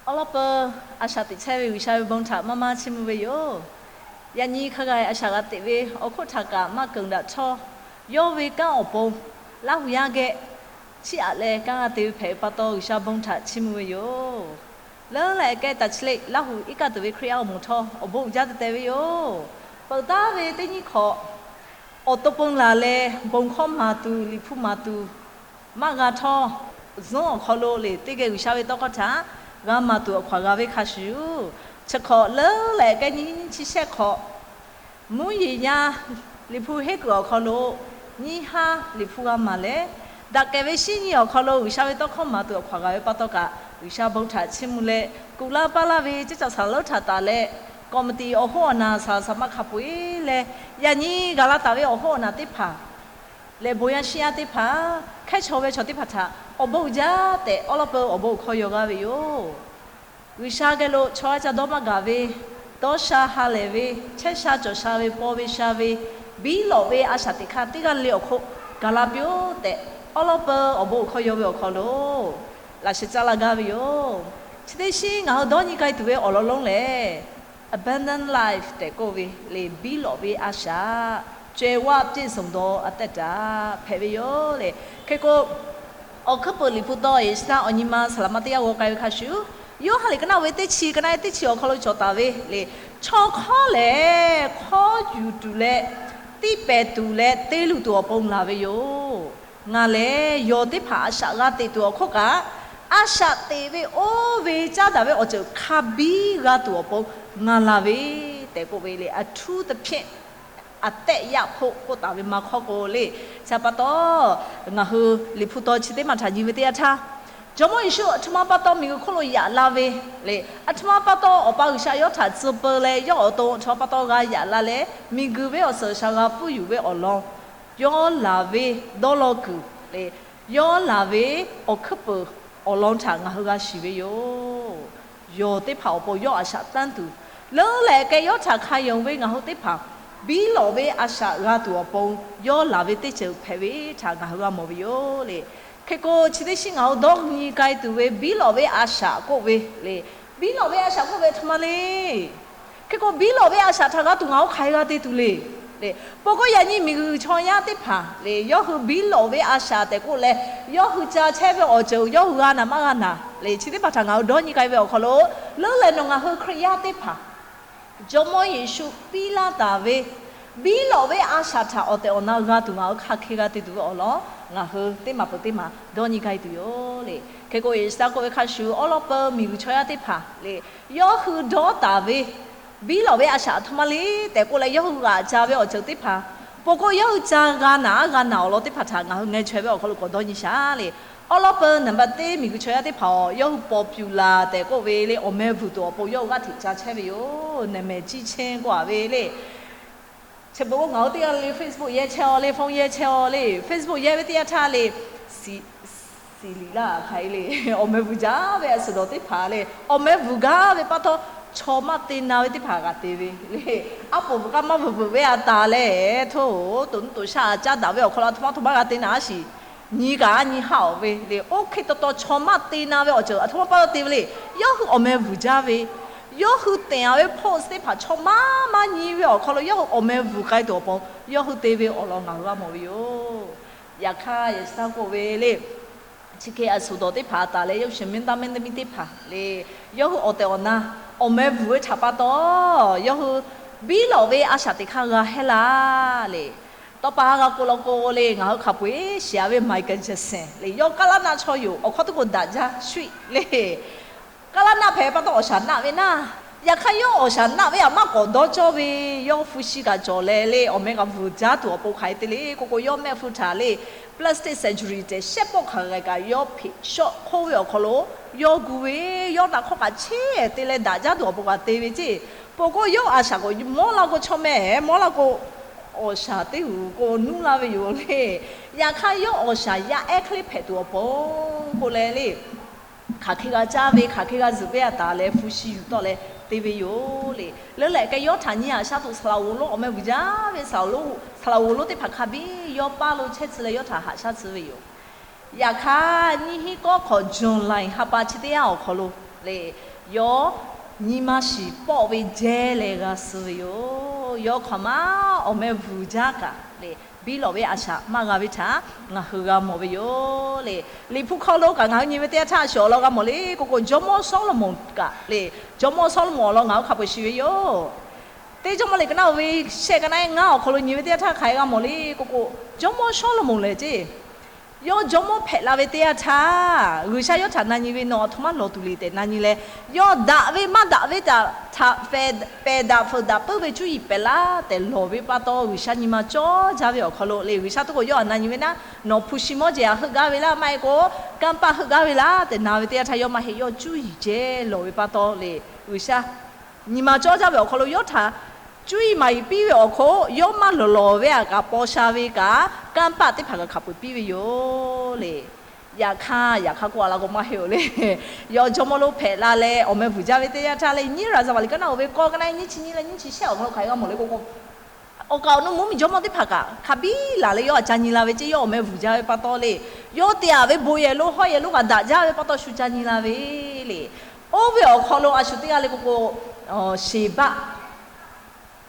Awˬ lawn peuˬ, a shaꞈ teꞈ chehˇ ve G'uiˬsha ve bon htaꞈ maˇ maˇ chiˇ mvuh ve yoˬ. Yaꞈ nyi hk'a gaˬ a shaꞈ g'a teꞈ ve awˬ hk'oˆ htaꞈ kaꞈ maˇ keunˍ daꞈ htawˇ, yawˇ ve kanˉ awˬ pon Laˇhuˍ yaˇ geh chiˇ aꞈ leh kanˉ g'a te ve hpehꞈ ve pa taw, G'uiˬsha bon htaꞈ chiˇ mvuh ve yoˬ. Leuˉ leh kehˉ taˍ chi le, Laˇhuˍ iˉ kaˆ tuˬ ve Hkriꞈ yaˇ awˬ moˍ htawˇ awˬ bon uiˍ jaˇ teh teh ve yoˬ. Peuˬ taˉ ve teˇ nyiˇ hk'awꞈ, awˬ to pon laˬ leh bon hkawˇ maˍ tuˬ, Liꞈ hpu maˍ tuˬ maˇ g'a htawˇ, zuhˉ awˬ hk'aw lo lehˬ, teˇ geh G'uiˬsha ve tawˇ hkawˇ htaꞈ g'a maˍ tuˬ awˬ hkaw aˬ g'a ve hk'a shuˍ, chi hk'awꞈ leuˉ leh kehˉ nyiˇ nyiˇ chi shehˆ hk'awꞈ, mvuhˇ yeˬ yaˇ Liꞈ hpu henˇ kuiˬ awˬ hk'aw lo nyiˇ haˉ Liꞈ hpu g'a maˍ leh, daꞈ kehˬ ve shinˉ nyi awˬ hk'aw lo G'uiˬsha ve tawˇ hkawˇ maˍ tuˬ awˬ hkaw aˬ g'a ve pa taw kaꞈ, G'uiˬsha bon htaꞈ chiˇ mvuh leh, kuˬ laˇ paˇ laˇ ve ceˇ caˬ saˍ laꞈ lonˉ htaꞈ taˍ leh, committee awˬ hoˉ awˬ naˍ saˍ laꞈ saˍ maˇ hk'a peu-eˬ leh, yaꞈ nyi gaˬ la taˍ ve awˬ hoˉ awˬ naˍ teˇ hpaˍ leh bon yaˇ shinˉ yaˇ teˇ hpaˍ, hkehˉ chaw ve chaw teˇ hpaˍ htaꞈ awˬ bon uiˍ jaˇ tehꞈ awˬ lawn peuˬ awˬ bon awˬ hkawˇ yaw g'a ve yoˬ. G'uiˬsha geh lo chaw yaˇ ca dawˇ maˇ gaˬ ve, dawˇ sha ha lehˬ ve, chehˇ sha cawˬ sha ve, paw ve sha ve, biˇ lawꞈ ve a shaꞈ teꞈ hk'aˇ teˇ g'aˇ le awˬ hk'oˆ gaˬ la piˇ-oˆ tehꞈ, awˬ lawn peuˬ awˬ bon awˬ hkawˇ yaw ve awˬ hk'aw lo laꞈ sheh caˇ laˇ gaˇ ve yoˬ. Chi teˇ shinˉ ngaˬ hui dawˇ nyi k'ai tuˬ ve awˬ lawn lonˉ lehˬ, abundant life tehꞈ k'oˆ ve lehˬ, biˇ lawꞈ ve a shaꞈ, ကြွယ်ဝပြည့်စုံသောအသက်တာ hpehꞈ ve yoˬ lehˬ. Hk'e k'o, Awˬ hkuiˉ peuˬ Liꞈ hpu taw yeˬ shiˍ htaˇ awˬ nyi ma saˍ laꞈ ma teˇ g'aˇ g'aw k'ai ve hk'a shuˍ, Yoˇhanˬ liꞈ ka naˆ ve teˇ chi, ka naˆ teˇ chi awˬ hk'aw lo cawˬ taˍ ve lehˬ, chaw hk'awˇ lehˬ hk'awˇ yuˬ tuˬ leh, tiˇ pehˍ tuˬ leh te luˬ tuˬ awˬ pon laˬ ve yoˬ. Ngaˬ lehˬ yawˬ teˇ hpaˍ a shaꞈ g'a teꞈ tuˬ awˬ hk'oˆ kaꞈ, a shaꞈ teꞈ ve oˇ ve caˇ daꞈ ve awˬ ceuˬ hk'a biˇ g'a tuˬ awˬ pon ngaˬ laˬ ve tehꞈ k'oˆ ve lehˬ, အထူးသဖြင့် အသက်ရဖို့ k'oˆ taˍ ve ma hk'awˇ k'o lehˬ, chi pa taw ngaˬ hui Liꞈ hpu taw chi teˇ maˬ htaꞈ nyi ve teˇ yanˇ htaˇ, Jawˇmawˇ Yeˍsuˆ aˬ htoꞈ ma pa taw miˬguiˬ hk'oˆ lo yaꞈ la ve lehˬ, aˬ htoꞈ ma pa taw Awˬ pa G'uiˬsha yawˇ htaꞈ tcuh peu leh yawˇ awˬ to aˬ htoꞈ ma pa taw g'a yaꞈ la leh, miˬguiˬ ve awˬ suhˍ shaˍ g'a pfuhˇ yuˬ ve awˬ lawn, yawˇ laˬ ve dawˇ law kuiˬ lehˬ, yawˇ laˬ ve awˬ hkuiˉ peuˬ awˬ lawn htaꞈ ngaˬ hui g'a shiˍ ve yoˬ. Yawˬ teˇ hpaˍ awˬ pon yawˇ a shaꞈ tanˇ tuˬ, leuˉ leh kehˉ yawˇ htaꞈ hkanˍ yonˍ ve ngaˬ hui teˇ hpaˍ, biˇ lawꞈ ve a shaꞈ g'a tuˬ awˬ pon yawˇ laˬ ve teˇ ceuˬ hpehꞈ ve htaꞈ ngaˬ hui g'a mawˬ ve yoˬ lehˬ. Hk'e k'o, chi teˇ shinˉ ngaˬ hui dawˇ nyi k'ai tuˬ ve biˇ lawꞈ ve a shaꞈ k'oˆ ve lehˬ, biˇ lawꞈ ve a shaꞈ k'oˆ ve aˬ htoꞈ ma le. Hk'e k'o, biˇ lawꞈ ve a shaꞈ htaꞈ g'a tuˬ ngaˬ hui hk'aˬ hk'e g'a te tuˬ le. Lehˬ, peuˬ k'o yaꞈ nyi miˬguiˬ chaw yaˇ teˇ hpaˍ lehˬ, yawˇ hui biˇ lawꞈ ve a shaꞈ tehꞈ k'oˆ leh, yawˇ hui ca chehˇ ve awˬ ceuˬ yawˇ hui g'a naˍ maˇ g'a naˍ lehˬ, chi teˇ hpaˍ htaꞈ ngaˬ hui dawˇ nyi k'ai ve awˬ hk'aw lo, leuˉ leh nawˬ ngaˬ hui Hkriꞈ yaˇ teˇ hpaˍ Jawˇmawˇ Yeˍsuˆ piˇ laˇ taˍ ve biˇ lawꞈ ve a shaꞈ htaꞈ awˬ tehˬ awˬ na g'a tuˬ ngaˬ hui hk'aˬ hk'e g'a te tuˬ ve awˬ lawn ngaˬ hui teˇ maˬ peuˬ teˇ maˬ dawˇ nyi k'ai tuˬ yoˬ lehˬ. Hk'e k'o, Yeˍsuˆ k'oˆ ve hk'a shuˍ, awˬ lawn peuˬ miˬguiˬ chaw yaˇ teˇ hpaˍ lehˬ, yawˇ hui dawˇ taˍ ve biˇ lawꞈ ve a shaꞈ aˬ htoꞈ ma le tehꞈ k'oˆ leh, yawˇ hui g'aꞈ ca ve awˬ ceuˬ teˇ hpaˍ, peuˬ k'o yawˇ hui ca g'a naˍ aˉ g'a naˍ awˬ lawn teˇ hpaˍ htaꞈ ngaˬ hui ngeh chaweh ve awˬ hk'aw lo k'awꞈ dawˇ nyi shaˍ lehˬ, awˬ lawn peuˬ naˍ baˬ teˇ miˬguiˬ chaw yaˇ teˇ hpaˍ-oˬ, yawˇ hui popular tehꞈ k'oˆ ve lehˬ, awˬ meh bvuhˬ tuˬ awˬ pon yawˇ hui g'aˇ hteꞈ ca chehˇ ve yoˬ. Naˍ mehˍ ciˇ chehˇ k'oˆ a ve lehˬ, chi beuꞈ k'o ngaˬ hui teˇ g'aˇ le le Facebook yehˇ chehˇ-aw lehˬ, phone yehˇ chehˇ-aw lehˬ, Facebook yehˇ ve teˇ yanˇ htaˇ lehˬ, siˍ liꞈ laˇ hk'aˬ hk'e le, awˬ meh bvuhˬ jaˇ ve a suhˍ dawˬ teˇ hpaˍ lehˬ, awˬ meh bvuhˬ gaˇ ve pa taw, chaw maˇ te na ve teˇ hpaˍ g'a te ve lehˬ, aˉ poꞈ bvuhˬ k'aˇ maˇ bvuhˬ bvuhˬ ve a taˍ lehˬ, hto toꞈ nuˇ toꞈ shaˆ a caˉ daꞈ ve awˬ hk'aw lo aˬ htoꞈ ma htoꞈ ma g'a te na a shiˍ nyi kaꞈ a nyi haˆ-oˬ ve lehˬ, oˇ hk'e taw taw chaw maˇ te na ve awˬ ceuˬ aˬ htoꞈ ma pa taw te ve lehˬ, yawˇ hui awˬ meh bvuhˬ jaˇ ve, yawˇ hui tehˬ a ve post teˇ hpaˍ chaw maˇ maˇ nyi ve awˬ hk'aw lo yawˇ hui awˬ meh bvuhˬ k'ai tuˬ awˬ pon yawˇ hui te ve awˬ lawn ngaˬ hui g'a mawˬ ve yoˬ. Yaꞈ hk'aˇ, Yeˍsuˆ k'oˆ ve lehˬ, chi hk'e a suhˍ dawˬ teˇ hpaˍ a taˍ leh, yawˇ hui shiˍ miˇ taˇ miˇ teˇ miˇ teˇ hpaˍ lehˬ, yawˇ hui awˬ tehˬ awˬ na awˬ meh bvuhˬ ve htaꞈ pa taw, yawˇ hui biˇ lawꞈ ve a shaꞈ teꞈ hk'aˇ g'a hehˇ laˇ lehˬ, tawˇ pa haˉ g'a k'oˆ law k'o lehˬ, ngaˬ hui hk'a peu-eˬ shiˍ a ve Michael Jackson lehˬ, yawˇ kaˉ laˇ naˆ chaw yoˬ. Awˬ hkawˇ teˇ k'o daꞈ jaˇ shu-eˬ lehˬ, kaˉ laˇ naˆ hpehꞈ pa taw awˬ shaˍ naˆ ve naˇ. Yaꞈ hk'aˇ, yawˇ awˬ shaˍ naˆ ve aꞈ maˇ k'awꞈ dawˇ cawˇ ve, yawˇ hpu shi kaꞈ cawˬ leh lehˬ, awˬ meh kaꞈ bvuhˬ jaˇ tuˬ awˬ pon hk'aˬ hk'e te le k'oˆ k'o, yawˇ mehˆ hpu htaꞈ lehˬ, plastic surgery tehꞈ shehˆ pawˆ hk'aˬ g'a kaꞈ yawˇ hpeꞈ shawˆ hk'oˆ ve awˬ hk'aw lo yawˇ gu ve, yawˇ naꞈ hk'awˇ kaꞈ cheˇ te leh daꞈ jaˇ tuˬ awˬ pon kaꞈ te ve ceˇ. Peuˬ k'o, yawˇ a shaꞈ k'o mawˇ la k'o, chaw mehˆ mawˇ la k'o, awˬ shaˍ teˇ g'uiˬ k'o nuˇ laˇ ve yoˬ lehˬ, yaꞈ hk'aˇ yawˇ awˬ shaˍ yaˇ ehˉ hk'e le hpehꞈ tuˬ awˬ pon k'o leh lehˬ, hk'aˬ hk'e g'a caˇ ve, hk'aˬ hk'e g'a zuhꞈ ve a taˍ leh hpu shi yuˬ tawˆ leh te ve yoˬ lehˬ. Leuˉ leh kehˉ yawˇ htaꞈ nyi a shaˉ tuˬ saˍ laꞈ g'oˍ lonˉ awˬ meh bvuhˬ jaˇ ve saˍ laꞈ g'oˍ lonˉ teˇ hpaˍ hk'a biˇ yawˇ paˇ lo chehˇ tcuh leh yawˇ htaꞈ haꞈ shaˉ tcuh ve yoˬ. Yaꞈ hk'aˇ, nyiˇ hinˉ kawˉ hk'awꞈ June ha pa chi teˇ yanˇ awˬ hk'aw lo lehˬ, Yawˇ nyi ma shiˍ pawˆ ve jehˇ leh g'a suh ve yoˬ. Yawˇ hk'aˬ ma awˬ meh vuiˬ jaˇ kaꞈ le, biˇ lawꞈ ve a shaꞈ maˇ g'a ve htaꞈ ngaˬ hui g'a mawˬ ve yoˬ le. Liꞈ hpu hkawˇ lo kaꞈ ngaˬ hui nyi ve teˇ yanˇ htaˇ a shu awˬ lawn g'a mawˬ le k'o k'o, Jawˇmawˇ Sawˉlaꞈmonˍ kaꞈ le, Jawˇmawˇ Sawˉlaꞈmonˍ awˬ lawn ngaˬ hui hk'a peu-eˬ shiˍ ve yoˬ. Teˇ Jawˇmawˇ liꞈ ka naˆ uiˍ ve shehˆ ka naˆ ngaˇ awˬ hk'aw lo nyi ve teˇ yanˇ htaˇ hk'aˬ hk'e g'a mawˬ le k'o k'o, Jawˇmawˇ Sawˉlaꞈmonˍ lehˬ ceˇ, yawˇ jawˇmawˇ hpehꞈ la ve teˇ yanˇ htaˇ, G'uiˬsha yawˇ htaꞈ na nyi ve, Nawˬ aˬ htoꞈ ma lawˬ tuˬ le tehꞈ na nyi leh, yawˇ daꞈ ve maˇ daꞈ ve htaꞈ pehˬ daꞈ feuˍ daꞈ puiˉ ve cuˇ yiˍ pehˍ laˇ tehꞈ lawˬ ve pa taw, G'uiˬsha nyi ma cawˇ jaˇ ve awˬ hk'aw lo le, G'uiˬsha tuˉ k'o yawˇ aꞈ na nyi ve naˆ, Nawˬ hpu shi mawˇ jehˬ aꞈ heuˆ gaˇ ve laˇ, maˇ heˆ k'o kanˇ paˆ heuˆ gaˇ ve laˇ tehꞈ na ve teˇ yanˇ htaˇ, yawˇ maˇ heˆ, yawˇ cuˇ yiˍ ceh lawˬ ve pa taw le, G'uiˬsha nyi ma cawˇ jaˇ ve awˬ hk'aw lo yawˇ htaꞈ cuˇ yiˍ maˍ yiˍ piˇ ve awˬ hk'oˆ, yawˇ maˇ lawˬ lawˬ ve aꞈ kaꞈ paw sha ve kaꞈ, kanˇ paˆ teˇ hpaˍ kaꞈ hk'a peu-eˬ piˇ ve yoˬ le. Yaꞈ hk'aˇ, yaꞈ hk'aˇ k'oˆ a la k'o maˇ heˆ-oˬ le. Yawˇ jawˇmawˇ lonˉ hpehꞈ la leh awˬ meh vuiˬ jaˇ ve teˇ yanˇ htaˇ le, nyiˇ Raˍzaˍvaˍ liꞈ ka naˆ uiˍ ve k'awˇ ka naˆ nyiˇ chi nyiˇ leh nyiˇ chi shehˆ awˬ hk'aw lo hk'aˬ hk'e g'a mawˬ le k'o k'o, awˬ kaˍ awˬ nu mvuhˇmiˬ jawˇmawˇ teˇ hpaˍ kaꞈ hk'a biˇ laˬ leh yawˇ aꞈ ca nyi la ve ceˇ, yawˇ awˬ meh vuiˬ jaˇ ve pa taw le, yawˇ te aꞈ ve bon yehˬ lonˉ hawˉ yehˬ lonˉ kaꞈ daꞈ jaˇ ve pa taw shu ca nyi la ve le. Oˇ ve awˬ hk'aw lo a shu teˇ g'aˇ le k'o k'o, Sheˍbaˆ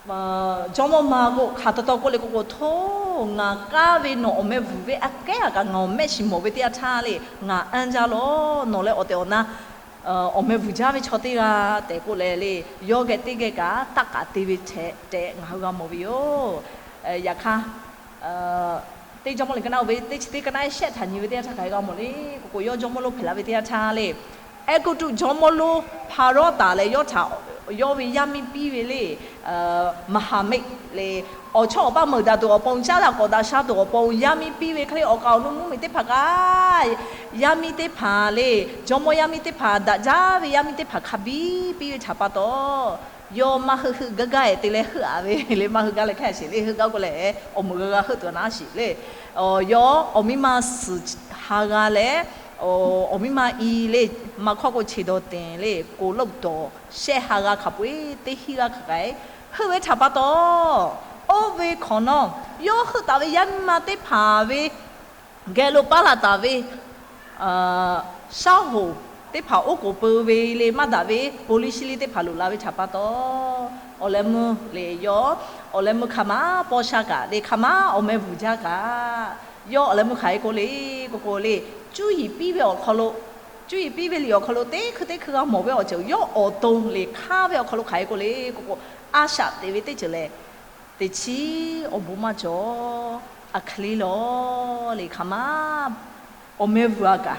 jawˇmawˇ ma k'o hk'aˬ taw taw k'oˆ le k'o k'o, Hto, ngaˬ k'aˉ ve nawˬ awˬ meh vuiˬ ve aꞈ kehˉ aꞈ kaꞈ ngaˬ awˬ mehˆ shiˍ mawˬ ve teˇ yanˇ htaˇ le, ngaˬ anˇ jaˇ lawˬ. Nawˬ leh awˬ tehˬ awˬ na awˬ meh vuiˬ jaˇ ve chaw teˇ g'aˇ tehꞈ k'oˆ leh le, yawˇ geh teˇ geh kaꞈ taˆ k'aꞈ te ve hpehꞈ tehꞈ ngaˬ hui g'a mawˬ ve yoˬ. Yaꞈ hk'aˇ, teˇ jawˇmawˇ liꞈ ka naˆ uiˍ ve teˇ chi teˇ ka naˆ shehˆ htaꞈ nyi ve teˇ yanˇ htaˇ hk'aˬ hk'e g'a mawˬ le k'o k'o, yawˇ jawˇmawˇ lonˉ hpehꞈ la ve teˇ yanˇ htaˇ le, Eˇguˇtuꞈ jawˇmawˇ lonˉ Hpaˍrawˇ taˍ leh yawˇ htaꞈ yawˇ ve yaˇ miˇ piˇ ve le, Maˍhaˍmeˆ le, awˬ chawˇ awˬ paˇ meuˍ daꞈ tuˬ awˬ pon, caˉ daꞈ k'awꞈ daꞈ sha tuˬ awˬ pon yaˇ miˇ piˇ ve hk'e le, awˬ kaˍ awˬ nu mvuhˇmiˬ teˇ hpaˍ kaꞈ yaˇ miˇ teˇ hpaˍ le, jawˇmawˇ yaˇ miˇ teˇ hpaˍ, daꞈ jaˇ ve yaˇ miˇ teˇ hpaˍ hk'a biˇ piˇ ve htaꞈ pa taw, yawˇ maˇ heuˆ heuˆ gaˇ gaˇ-e te leh heuˆ-a ve le, maˇ heuˆ gaˇ leh hk'e a sheˍ le, heuˆ gaˇ k'oˆ leh awˬ meuˍ g'a g'a heuˆ tuˬ a naˉ sheˍ le. Yawˇ awˬ miˇ ma suhˍ ha g'a leh, awˬ miˇ ma i le, maˇ hkawˇ k'o cheˍ dawˬ teˍ le, k'oˍ loˆ dawˬ shehˆ ha g'a hk'a peu-eˬ teˇ hinˉ g'aˇ hk'a k'ai heuˆ ve htaꞈ pa taw, oˇ ve hk'awꞈ nawˉ yawˇ heuˆ taˍ ve yaˇ miˇ ma teˇ hpaˍ ve geh lo paˉ la taˍ ve shaˉ hoꞈ teˇ hpaˍ oˉ k'oˍ peu ve le, maˇ daꞈ ve police liˇ teˇ hpaˍ loꞈ la ve htaꞈ pa taw, awˬ leh meuˇ le, yawˇ awˬ leh meuˇ hk'aˬ ma paw sha kaꞈ le, hk'aˬ ma awˬ meh vuiˬ jaˇ kaꞈ, yawˇ awˬ leh meuˇ hk'aˬ hk'e k'oˆ le k'o k'o le, cuˇ yiˍ piˇ ve awˬ hk'aw lo, cuˇ yiˍ piˇ ve liꞈ awˬ hk'aw lo teˇ hkui teˇ hkui g'a mawˬ ve awˬ ceuˬ, yawˇ awˬ to le hk'aˇ ve awˬ hk'aw lo hk'aˬ hk'e k'oˆ le k'o k'o, a shaꞈ teꞈ ve teˇ ceuˬ lehˬ, teˇ chiˉ awˬ bon maˇ cawˬ. Aˬ hk'e le lawˬ le, hk'aˬ ma awˬ meh vuiˬ-a kaꞈ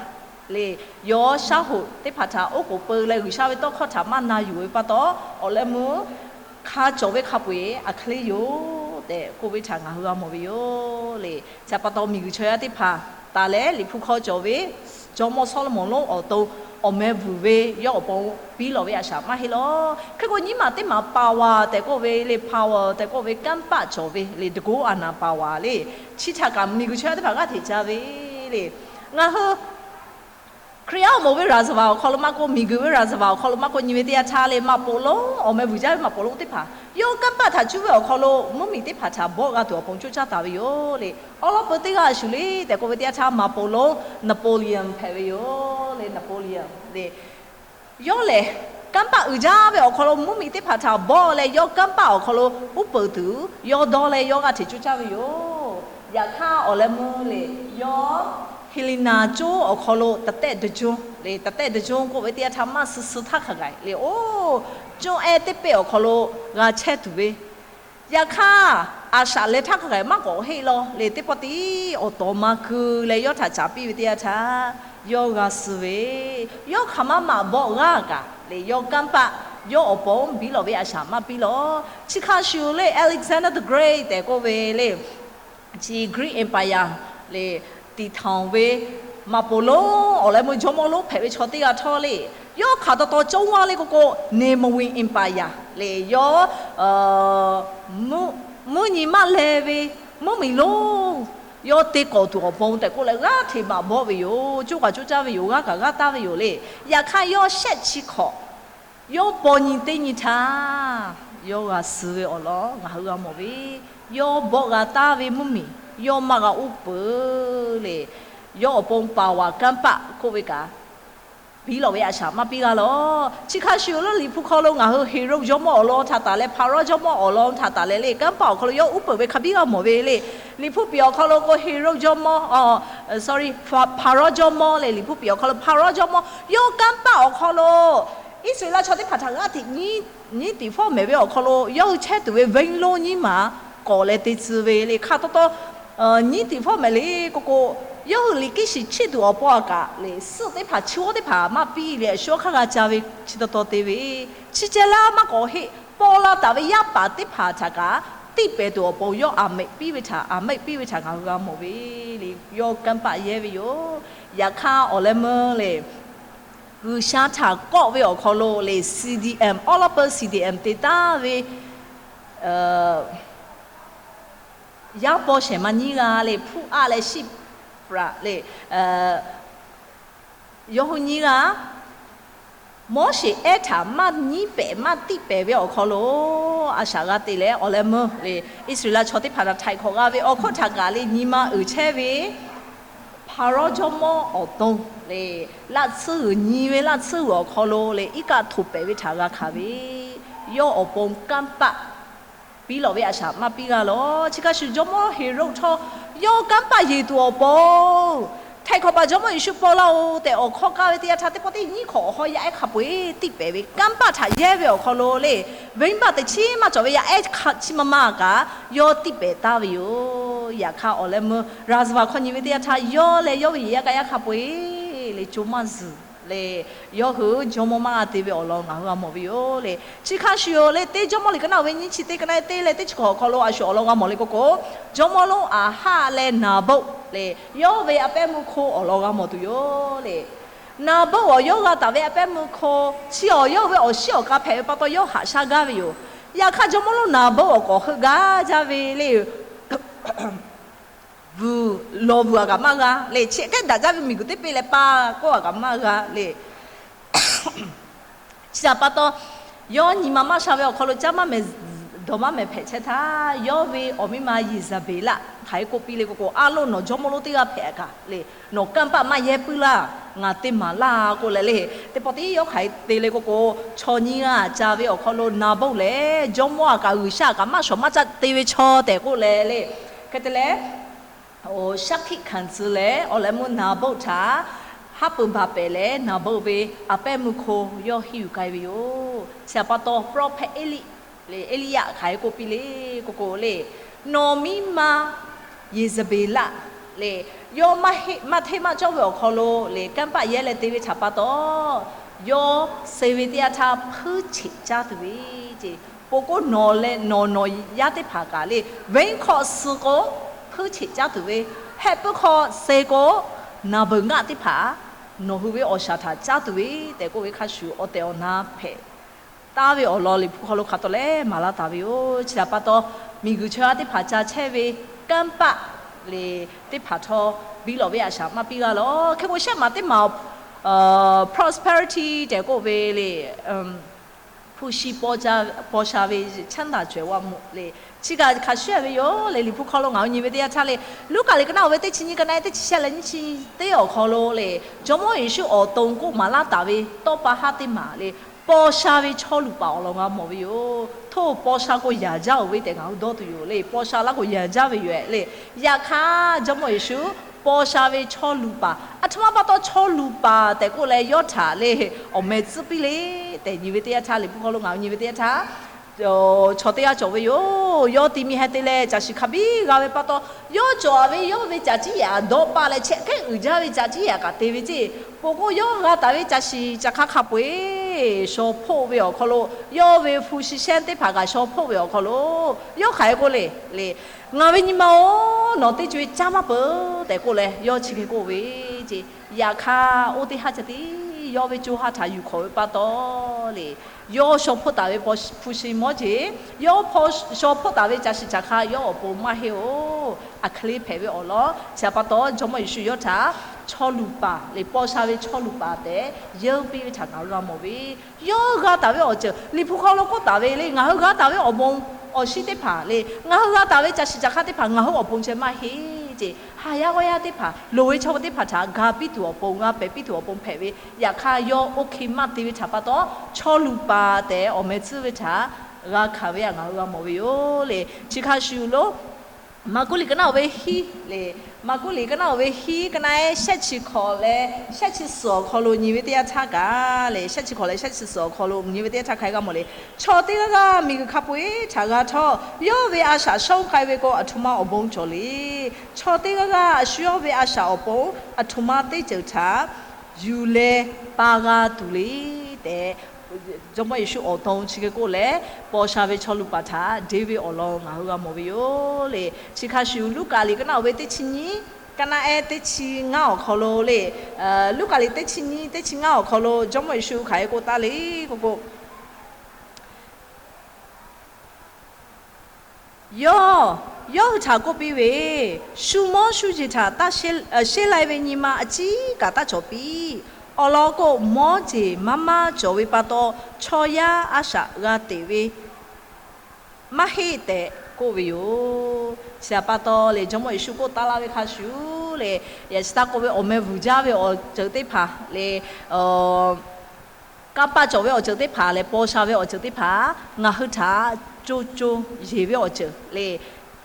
le, yawˇ shaˉ hoꞈ teˇ hpaˍ htaꞈ oˉ k'oˍ peu leh G'uiˬsha ve tawˇ hkawˇ htaꞈ maˇ na yuˬ ve pa taw, awˬ leh meuˇ hk'a cawˬ ve hk'a peu-eˬ aˬ hk'e le yoˬ tehꞈ k'oˆ ve htaꞈ ngaˬ hui g'a mawˬ ve yoˬ le. Chi pa taw miˬguiˬ chaw yaˇ teˇ hpaˍ taˍ leh Liꞈ hpu hk'aw cawˬ ve jawˇmawˇ Sawˉlaꞈmonˍ lonˉ awˬ to awˬ meh vuiˬ ve yawˇ awˬ pon piˇ lawˬ ve a shaꞈ maˇ heˆ lawˬ. Hk'e k'o nyiˇ maˬ teˇ maˬ power tehꞈ k'oˆ ve le, power tehꞈ k'oˆ ve kanˇ paˆ cawˬ ve le, တန်ခိုးအာဏာ power le. Chi htaꞈ kaꞈ miˬguiˬ chaw yaˇ teˇ hpaˍ g'aˇ hteꞈ ca ve le. Ngaˬ hui Hkriꞈ yaˇ awˬ moˍ ve ရာဇဝင် awˬ hk'aw lo maˇ k'oˆ, miˬguiˬ ve ရာဇဝင် awˬ hk'aw lo maˇ k'oˆ, nyi ve teˇ yanˇ htaˇ le, မၢꞈ်ပိၵ်ႇလူင်း awˬ meh vuiˬ jaˇ ve မၢꞈၣ်ပိၵ်ႇလူင်းteˇ hpaˍ yawˇ kanˇ paˆ htaꞈ cuˇ ve awˬ hk'aw lo mvuhˇmiˬ teˇ hpaˍ htaꞈ bawˆ g'a tuˬ awˬ pon coˇ caˇ taˍ ve yoˬ le. Awˉ lawˉ peu teˇ g'aˇ a shuˍ le tehꞈ k'oˆ ve teˇ yanˇ htaˇ မၢꞈ်ပိၵ်ႇလူင်း Napoleon hpehꞈ ve yoˬ le, Napoleon le. Yawˇ lehˬ kanˇ paˆ uiˍ jaˇ ve awˬ hk'aw lo mvuhˇmiˬ teˇ hpaˍ htaꞈ bawˆ leh yawˇ kanˇ paˆ awˬ hk'aw lo uˉ peunˍ tuˬ yawˇ dawˇ leh yawˇ g'aˇ hteꞈ coˇ caˇ ve yoˬ. Yaꞈ hk'aˇ awˬ leh meuˇ le, yawˇ Helena coˇ awˬ hk'aw lo တပ်တပ်တကျိုး le, တပ်တပ်တကျိုး k'oˆ ve teˇ yanˇ htaˇ maˇ suh suh htaˇ hk'a gaˬ le, oˇ coˇ ehˉ teˇ peˆ awˬ hk'aw lo g'a chehˇ tuˬ ve. Yaꞈ hk'aˇ, a shaꞈ leh htaˇ hk'a gaˬ maˇ k'awꞈ heˆ lawˬ le, teˇ pawˆ tiˉ awˬ tawˍ ma keu leh yawˇ htaꞈ caˍ piˇ ve teˇ yanˇ htaˇ, yawˇ g'a suh ve, yawˇ hk'aˬ ma maꞈ bawˆ g'aˇ kaꞈ le, yawˇ kanˇ paˆ yawˇ awˬ pon biˇ lawˬ ve a shaꞈ maˇ piˇ lawˬ. Chi hk'a shuˍ le, Alexander the Great tehꞈ k'oˆ ve le, chi Greek Empire le, တည်ထောင် ve မၢၣ်ပိၢ်လူး awˬ leh meuˇ jawˇmawˇ lonˉ hpehꞈ ve chaw teˇ g'aˇ htawˇ le, yawˇ hk'aˬ taw taw cawˇ vaˇ le k'o k'o, Napoleon Empire le, yawˇ mvuhˇ nyi maˇ leh ve mvuhˇmiˬ lonˉ yawˇ te kawꞈ tuˬ awˬ pon tehꞈ k'oˆ leh, g'aˇ hteꞈ maꞈ bawˆ ve yoˬ. Coˇ kaꞈ coˇ caˇ ve yoˬ. G'aˇ kaꞈ g'aˇ taˉ ve yoˬ le. Yaꞈ hk'aˇ, yawˇ shehˆ chi hk'awꞈ yawˇ paw nyi teˇ nyi htaˇ, yawˇ g'a suh ve awˬ lawn ngaˬ hui g'a mawˬ ve, yawˇ bawˆ g'a taˍ ve mvuhˇmiˬ yawˇ maˇ g'a uˉ peunˍ le. Yawˇ awˬ pon paˍ waˍ kanˇ paˆ k'oˆ ve kaꞈ, biˇ lawˬ ve a shaꞈ maˇ piˇ g'a lawˬ. Chi hk'a shuˍ yoˬ leh, Liꞈ hpu hk'aw lo ngaˬ hui Heˍroˆ jawˇmawˇ awˬ lawn htaꞈ taˍ leh, Hpaˍrawˇ jawˇmawˇ awˬ lawn htaꞈ taˍ leh le, kanˇ paˆ awˬ hk'aw lo yawˇ uˉ peunˍ ve hk'a biˇ g'a mawˬ ve le. Liꞈ hpu piˍ awˬ hk'aw lo k'o Heˍroˆ jawˇmawˇ, sorry, Hpaˍrawˇ jawˇmawˇ le, Liꞈ hpu piˍ awˬ hk'aw lo Hpaˍrawˇ jawˇmawˇ yawˇ kanˇ paˆ awˬ hk'aw lo Iˉsaˍreˍlaˆ chaw teˇ hpaˍ htaꞈ g'aˇ hteꞈ nyiˉ tiˍ fawˉ mehˍ ve awˬ hk'aw lo yawˇ hui chehˇ tuˬ ve venˇ lonˉ nyiˇ maˬ k'awꞈ leh te tcuh ve le. Hk'a taw taw nyiˉ tiˍ fawˉ mehˍ le k'o k'o, yawˇ hui liꞈ kiˇ shiˍ chiˆ tuˬ awˬ pon aꞈ kaꞈ le, suhˆ teˇ hpaˍ chi g'awˇ teˇ hpaˍ maˇ piˇ leh, a shu hk'aˇ g'a ca ve chi taw taw te ve, chi ceh laˇ maˇ k'awꞈ heˆ. Paw la taˍ ve yaˇ paˍ teˇ hpaˍ htaꞈ kaꞈ tiˇ pehˍ tuˬ awˬ pon yawˇ aꞈ meꞈ piˇ ve htaꞈ, aꞈ meꞈ piˇ ve htaꞈ ngaˬ hui g'a mawˬ ve le. Yawˇ kanˇ paˆ yehˇ ve yoˬ. Yaꞈ hk'aˇ awˬ leh meuˇ le, G'uiˬsha htaꞈ kawˆ ve awˬ hk'aw lo le, C D M, awˉ lawˉ peuˇ C D M te taˍ ve yaˇ paw shehˍ ma nyiˇ g'aˇ le, Hpuˇaˆ leh Shiˉpraꞈ le, yawˇ hui nyiˇ g'aˇ Moˉseˍ ehˉ htaꞈ maˇ nyiˉ pehˍ maˇ tiˇ pehˍ ve awˬ hk'aw lo a shaꞈ g'a te leh, awˬ leh meuˇ le, Iˉsaˍreˍlaˆ chaw teˇ hpaˍ htaꞈ htaiˍ hk'awꞈ g'a ve awˬ hkawˇ htaꞈ kaꞈ le, nyi ma uiˍ chehˇ ve Hpaˍrawˇ jawˇmawˇ awˬ to le, laˇ tsuhˇ g'uiˬ nyi ve laˇ tsuhˇ g'uiˬ awˬ hk'aw lo le, iˉ kaˆ htoꞈ pehˍ ve htaꞈ g'a hkanˍ ve, yawˇ awˬ pon kanˇ paˆ biˇ lawˬ ve a shaꞈ maˇ piˇ g'a lawˬ. Chi hk'a shuˍ jawˇmawˇ Heˍroˆ htawˇ yawˇ kanˇ paˆ yeˬ tuˬ awˬ pon, Htaiˍ hk'awꞈ paˍ jawˇmawˇ Yeˍsuˆ paw laˇ-oˬ tehꞈ awˬ hkawˇ kaˇ ve teˇ yanˇ htaˇ, teˇ pawˆ teˇ nyiˇ hk'awꞈ awˬ hawˉ yaˇ ehˉ hk'a peu-eˬ tiˇ pehˍ ve kanˇ paˆ htaꞈ yehˇ ve awˬ hk'aw lo le, venˇbaˆ teꞈ chiˉ maˇ cawˬ ve yaˇ ehˉ hk'a chiˇ maˇ maˇ kaꞈ yawˇ tiˇ pehˍ taˍ ve yoˬ. Yaꞈ hk'aˇ awˬ leh meuˇ Raˍzaˍvaˍ hkawˇ nyi ve teˇ yanˇ htaˇ, yawˇ leh yawˇ ve yehˬ yaˇ kaꞈ yaˇ hk'a peu-eˬ le co maˇ zuhˬ le, yawˇ hui jawˇmawˇ maˇ g'a te ve awˬ lawn ngaˬ hui g'a mawˬ ve yoˬ le. Chi hk'a shuˍ yoˬ le, teˇ Jawˇmawˇ liꞈ ka naˆ ve nyiˇ chi teˇ ka naˆ teˇ leh teˇ chi hkawꞈ awˬ hk'aw lo a shu awˬ lawn g'a mawˬ le k'o k'o, jawˇmawˇ lonˉ Aˍhaˆ leh Naˍboˆ le, yawˇ ve a pehˉ meuˇ hk'oˆ awˬ lawn g'a mawˬ tuˬ yoˬ le. Naˍboˆ awˬ yawˇ g'a taˍ ve a pehˉ meuˇ hk'oˆ chi awˬ yawˇ ve awˬ shiˉ awˬ k'a hpehꞈ ve pa taw yawˇ haꞈ shaˉ gaˇ ve yoˬ. Yaꞈ hk'aˇ jawˇmawˇ lonˉ Naˍboˆ awˬ k'awꞈ heuˆ gaˇ jaˇ ve le, vuiˬ lawˬ vuiˬ aꞈ kaꞈ maˇ g'a le, chi hk'e daꞈ jaˇ ve miˬguiˬ teˇ peˇ leh pa k'oˆ aꞈ kaꞈ maˇ g'a le. Chi htaꞈ pa taw, yawˇ nyi ma maˇ sha ve awˬ hk'aw lo caˇ maˇ mehˍ dawˬ maˇ mehˍ hpehꞈ chehˇ htaˇ, yawˇ ve awˬ miˇ ma Yeˍzaˍbeˍlaˆ hk'aˬ hk'e k'oˆ piˇ le k'o k'o, Aˉ lonˉ, nawˬ jawˇmawˇ lonˉ teˇ g'aˇ hpehꞈ kaꞈ le, nawˬ kanˇ paˆ maˇ yehˇ puiˉ laˇ, ngaˬ te maˍ laˇ k'oˆ leh le. Teˇ pawˆ teˇ yawˇ hk'aˬ hk'e te le k'o k'o, chaw nyiˇ g'aˇ ca ve awˬ hk'aw lo Naˍboˆ lehˬ jawˇmawˇ aꞈ kaꞈ G'uiˬsha aꞈ kaꞈ maˇ shawˍ maˇ caˆ te ve chaw tehꞈ k'oˆ leh le. Hk'e te leh, shaˉ hkiˆ hkanˍ tcuh leh awˬ leh meuˇ Naˍboˆ htaꞈ haˉ pui baˬ pehˍ leh, Naˍboˆ ve a pehˉ meuˇ hk'oˆ yawˇ henˇ yuˬ k'ai ve yoˬ. Chi htaꞈ pa taw, prophet Eˇliˆ le, Eˇliˇyaꞈ hk'aˬ hk'e k'oˆ piˇ le k'o k'o le, nawˬ miˇ ma Yeˍzaˍbeˍlaˆ le, yawˇ maˇ heˆ maˇ hteˇ maˇ cawˇ ve awˬ hk'aw lo le, kanˇ paˆ yehˇ leh te ve htaꞈ pa taw, yawˇ suh ve teˇ yanˇ htaˇ hpuiˇ cheꞈ caˉ tuˬ ve ce. Pon k'o, nawˬ leh nawˬ nawˬ yaˇ teˇ hpaˍ kaꞈ le, venˇ hk'aw suh k'o hpuiˇ cheꞈ caˉ tuˬ ve, heh puiˉ hk'aw suh k'o naˬ beuˬ ngaˆ teˇ hpaˍ nawˬ hui ve awˬ shaˍ htaꞈ caˉ tuˬ ve tehꞈ k'oˆ ve hk'a shuˍ, awˬ tehˬ awˬ na hpehꞈ taˍ ve awˬ lawn Liꞈ hpu hk'aw lo hk'a taw leh maˍ laˇ taˍ ve yoˬ. Chi htaꞈ pa taw, miˬguiˬ chaw yaˇ teˇ hpaˍ ca chehˇ ve kanˇ paˆ le teˇ hpaˍ htawˇ, biˇ lawˬ ve a shaꞈ maˇ piˇ g'a lawˬ. Hk'e k'o, shehˆ maˬ teˇ maˬ prosperity tehꞈ k'oˆ ve le, hpu shi paw sha ve ချမ်းသာကြွယ်ဝမှု le, chi kaꞈ hk'a shuˍ ve yoˬ le. Liꞈ hpu hk'aw lo ngaˬ hui nyi ve teˇ yanˇ htaˇ le, Luˉkaꞈ liꞈ ka naˆ-oˬ ve teˇ chi nyiˇ ka naˆ teˇ chi shehˆ leh nyiˇ chi teˇ awˬ hk'aw lo le, Jawˇmawˇ Yeˍsuˆ awˬ to k'oˆ maˍ laˇ taˍ ve tawˇ pa haˉ teˇ maˬ le, paw sha ve chaw luˬ paˍ awˬ lawn g'a mawˬ ve yoˬ. Htoˇ paw sha k'o yaˍ jaˇ-oˬ ve tehꞈ ngaˬ hui dawˇ tuˬ yoˬ le. Paw sha laˇ k'o yaˍ jaˇ ve yoˬ le. Yaꞈ hk'aˇ, Jawˇmawˇ Yeˍsuˆ paw sha ve chaw luˬ paˍ, aˬ htoꞈ ma pa taw chaw luˬ paˍ tehꞈ k'oˆ leh yawˇ htaꞈ le awˬ meh tcuhˉ piˇ le tehꞈ nyi ve teˇ yanˇ htaˇ, Liꞈ hpu hk'aw lo ngaˬ hui nyi ve teˇ yanˇ htaˇ, chaw teˇ g'aˇ cawˬ ve yoˬ. Yawˇ ti mi heh te leh caˬ shiˍ hk'a biˇ g'a ve pa taw, yawˇ cawˬ ve yawˇ ve caˬ ciˉ yaꞈ dawˇ paˆ leh chehˇ hkehˉ uiˍ jaˇ ve caˬ ciˉ yaꞈ kaꞈ te ve ceˇ. Pon k'o, yawˇ g'a taˍ ve caˬ shiˍ caˬ hk'a hk'a peu-eˬ shaw hpoˆ ve awˬ hk'aw lo, yawˇ ve hpu shi shehnˇ teˇ hpaˍ kaꞈ shaw hpoˆ ve awˬ hk'aw lo, yawˇ hk'aˬ hk'e k'oˆ le le, Ngaˬ ve nyi ma-oˬ, nawˬ teˇ co-e caˇ maˇ peuˬ tehꞈ k'oˆ leh, yawˇ chi hk'e k'oˆ ve ceˇ. Yaꞈ hk'aˇ, oˇ teˇ haˉ ca tiˉ yawˇ ve co ha htaꞈ yuˬ hk'awꞈ ve pa taw le, yawˇ shaw hpoˆ taˍ ve hpu shi mawˇ jeˬ, yawˇ shaw hpoˆ taˍ ve caˬ shiˍ caˬ hk'a yawˇ awˬ pon maˇ heˆ-oˬ. Aˬ hk'e le hpehꞈ ve awˬ lawn chi htaꞈ pa taw, Jawˇmawˇ Yeˍsuˆ yawˇ htaꞈ chaw luˬ paˍ le, paw sha ve chaw luˬ paˍ tehꞈ yeunˇ piˇ ve htaꞈ ngaˬ hui g'a mawˬ ve, yawˇ g'a taˍ ve awˬ ceuˬ Liꞈ hpu hk'aw lo k'oˆ taˍ ve le, ngaˬ hui g'a taˍ ve awˬ bon awˬ shinˉ teˇ hpaˍ le, ngaˬ hui g'a taˍ ve caˬ shiˍ caˬ hk'a teˇ hpaˍ ngaˬ hui awˬ pon ceh maˇ heˆ ceˇ. ha yaˇ g'awˇ yaˇ teˇ hpaˍ, loˍ ve chaw teˇ hpaˍ htaꞈ ga piˇ tuˬ awˬ pon, g'a pehˬ piˇ tuˬ awˬ pon hpehꞈ ve, yaꞈ hk'aˇ yawˇ oˇ hk'e maˇ te ve htaꞈ pa taw, chaw luˬ paˍ tehꞈ awˬ meh tcuhˉ ve htaꞈ g'a hkanˍ ve htaꞈ ngaˬ hui g'a mawˬ ve yoˬ le. Chi hk'a shuˍ lo, Maˍkuˆ liꞈ ka naˆ oˍ ve hiˉ le, Maˍkuˆ liꞈ ka naˆ oˍ ve hiˉ, ka naˆ ehˉ shehˆ chi hkawꞈ leh shehˆ chi suhˍ awˬ hk'aw lo nyi ve teˇ yanˇ htaˇ kaꞈ le, shehˆ chi hkawꞈ leh shehˆ chi suhˍ awˬ hk'aw lo nyi ve teˇ yanˇ htaˇ hk'a g'a mawˬ le. Chaw teˇ g'aˇ g'aˇ miˬguiˬ hk'a peu-eˬ htaꞈ g'a htawˇ, yawˇ ve a shaꞈ shonˇ k'ai ve k'o, aˬ htoꞈ ma awˬ bon cawˬ le. Chaw teˇ g'aˇ g'aˇ a shu yawˇ ve a shaꞈ awˬ pon aˬ htoꞈ ma teˇ ceuˬ htaꞈ yuˬ leh pa g'a tuˬ le tehꞈ, Jawˇmawˇ Yeˍsuˆ awˬ to chi hk'e k'oˆ leh, paw sha ve chaw luˬ paˍ htaꞈ deˇ ve awˬ lawn ngaˬ hui g'a mawˬ ve yoˬ le. Chi hk'a shuˍ Luˉkaꞈ liꞈ ka naˆ oˍ ve teˇ chi nyiˇ, ka naˆ ehˉ teˇ chi ngaˇ awˬ hk'aw lo le, Luˉkaꞈ liꞈ teˇ chi nyiˇ teˇ chi ngaˇ awˬ hk'aw lo Jawˇmawˇ Yeˍsuˆ hk'aˬ hk'e k'oˆ taˍ le k'oˆ k'o, yawˇ, yawˇ hui htaꞈ k'oˆ piˇ ve, Shu mawˇ shu jeˬ htaꞈ taˇ sheˉ lai ve nyi ma a ciˉ kaꞈ taˇ cawˬ piˇ. Awˬ lawn k'o, mawˇ jeˬ maˇ maˇ cawˬ ve pa taw, chaw yaˇ a shaꞈ g'a teꞈ ve maˇ heˆ tehꞈ k'oˆ ve yoˬ. Chi htaꞈ pa taw le, Jawˇmawˇ Yeˍsuˆ k'oˆ taˍ laˇ ve hk'a shuˍ le, yaꞈ chi taˇ k'oˆ ve awˬ meh vuiˬ jaˇ ve awˬ ceuˬ teˇ hpaˍ le, kanˇ paˆ cawˬ ve awˬ ceuˬ teˇ hpaˍ leh paw sha ve awˬ ceuˬ teˇ hpaˍ ngaˬ hui htaꞈ co co yeˬ ve awˬ ceuˬ le,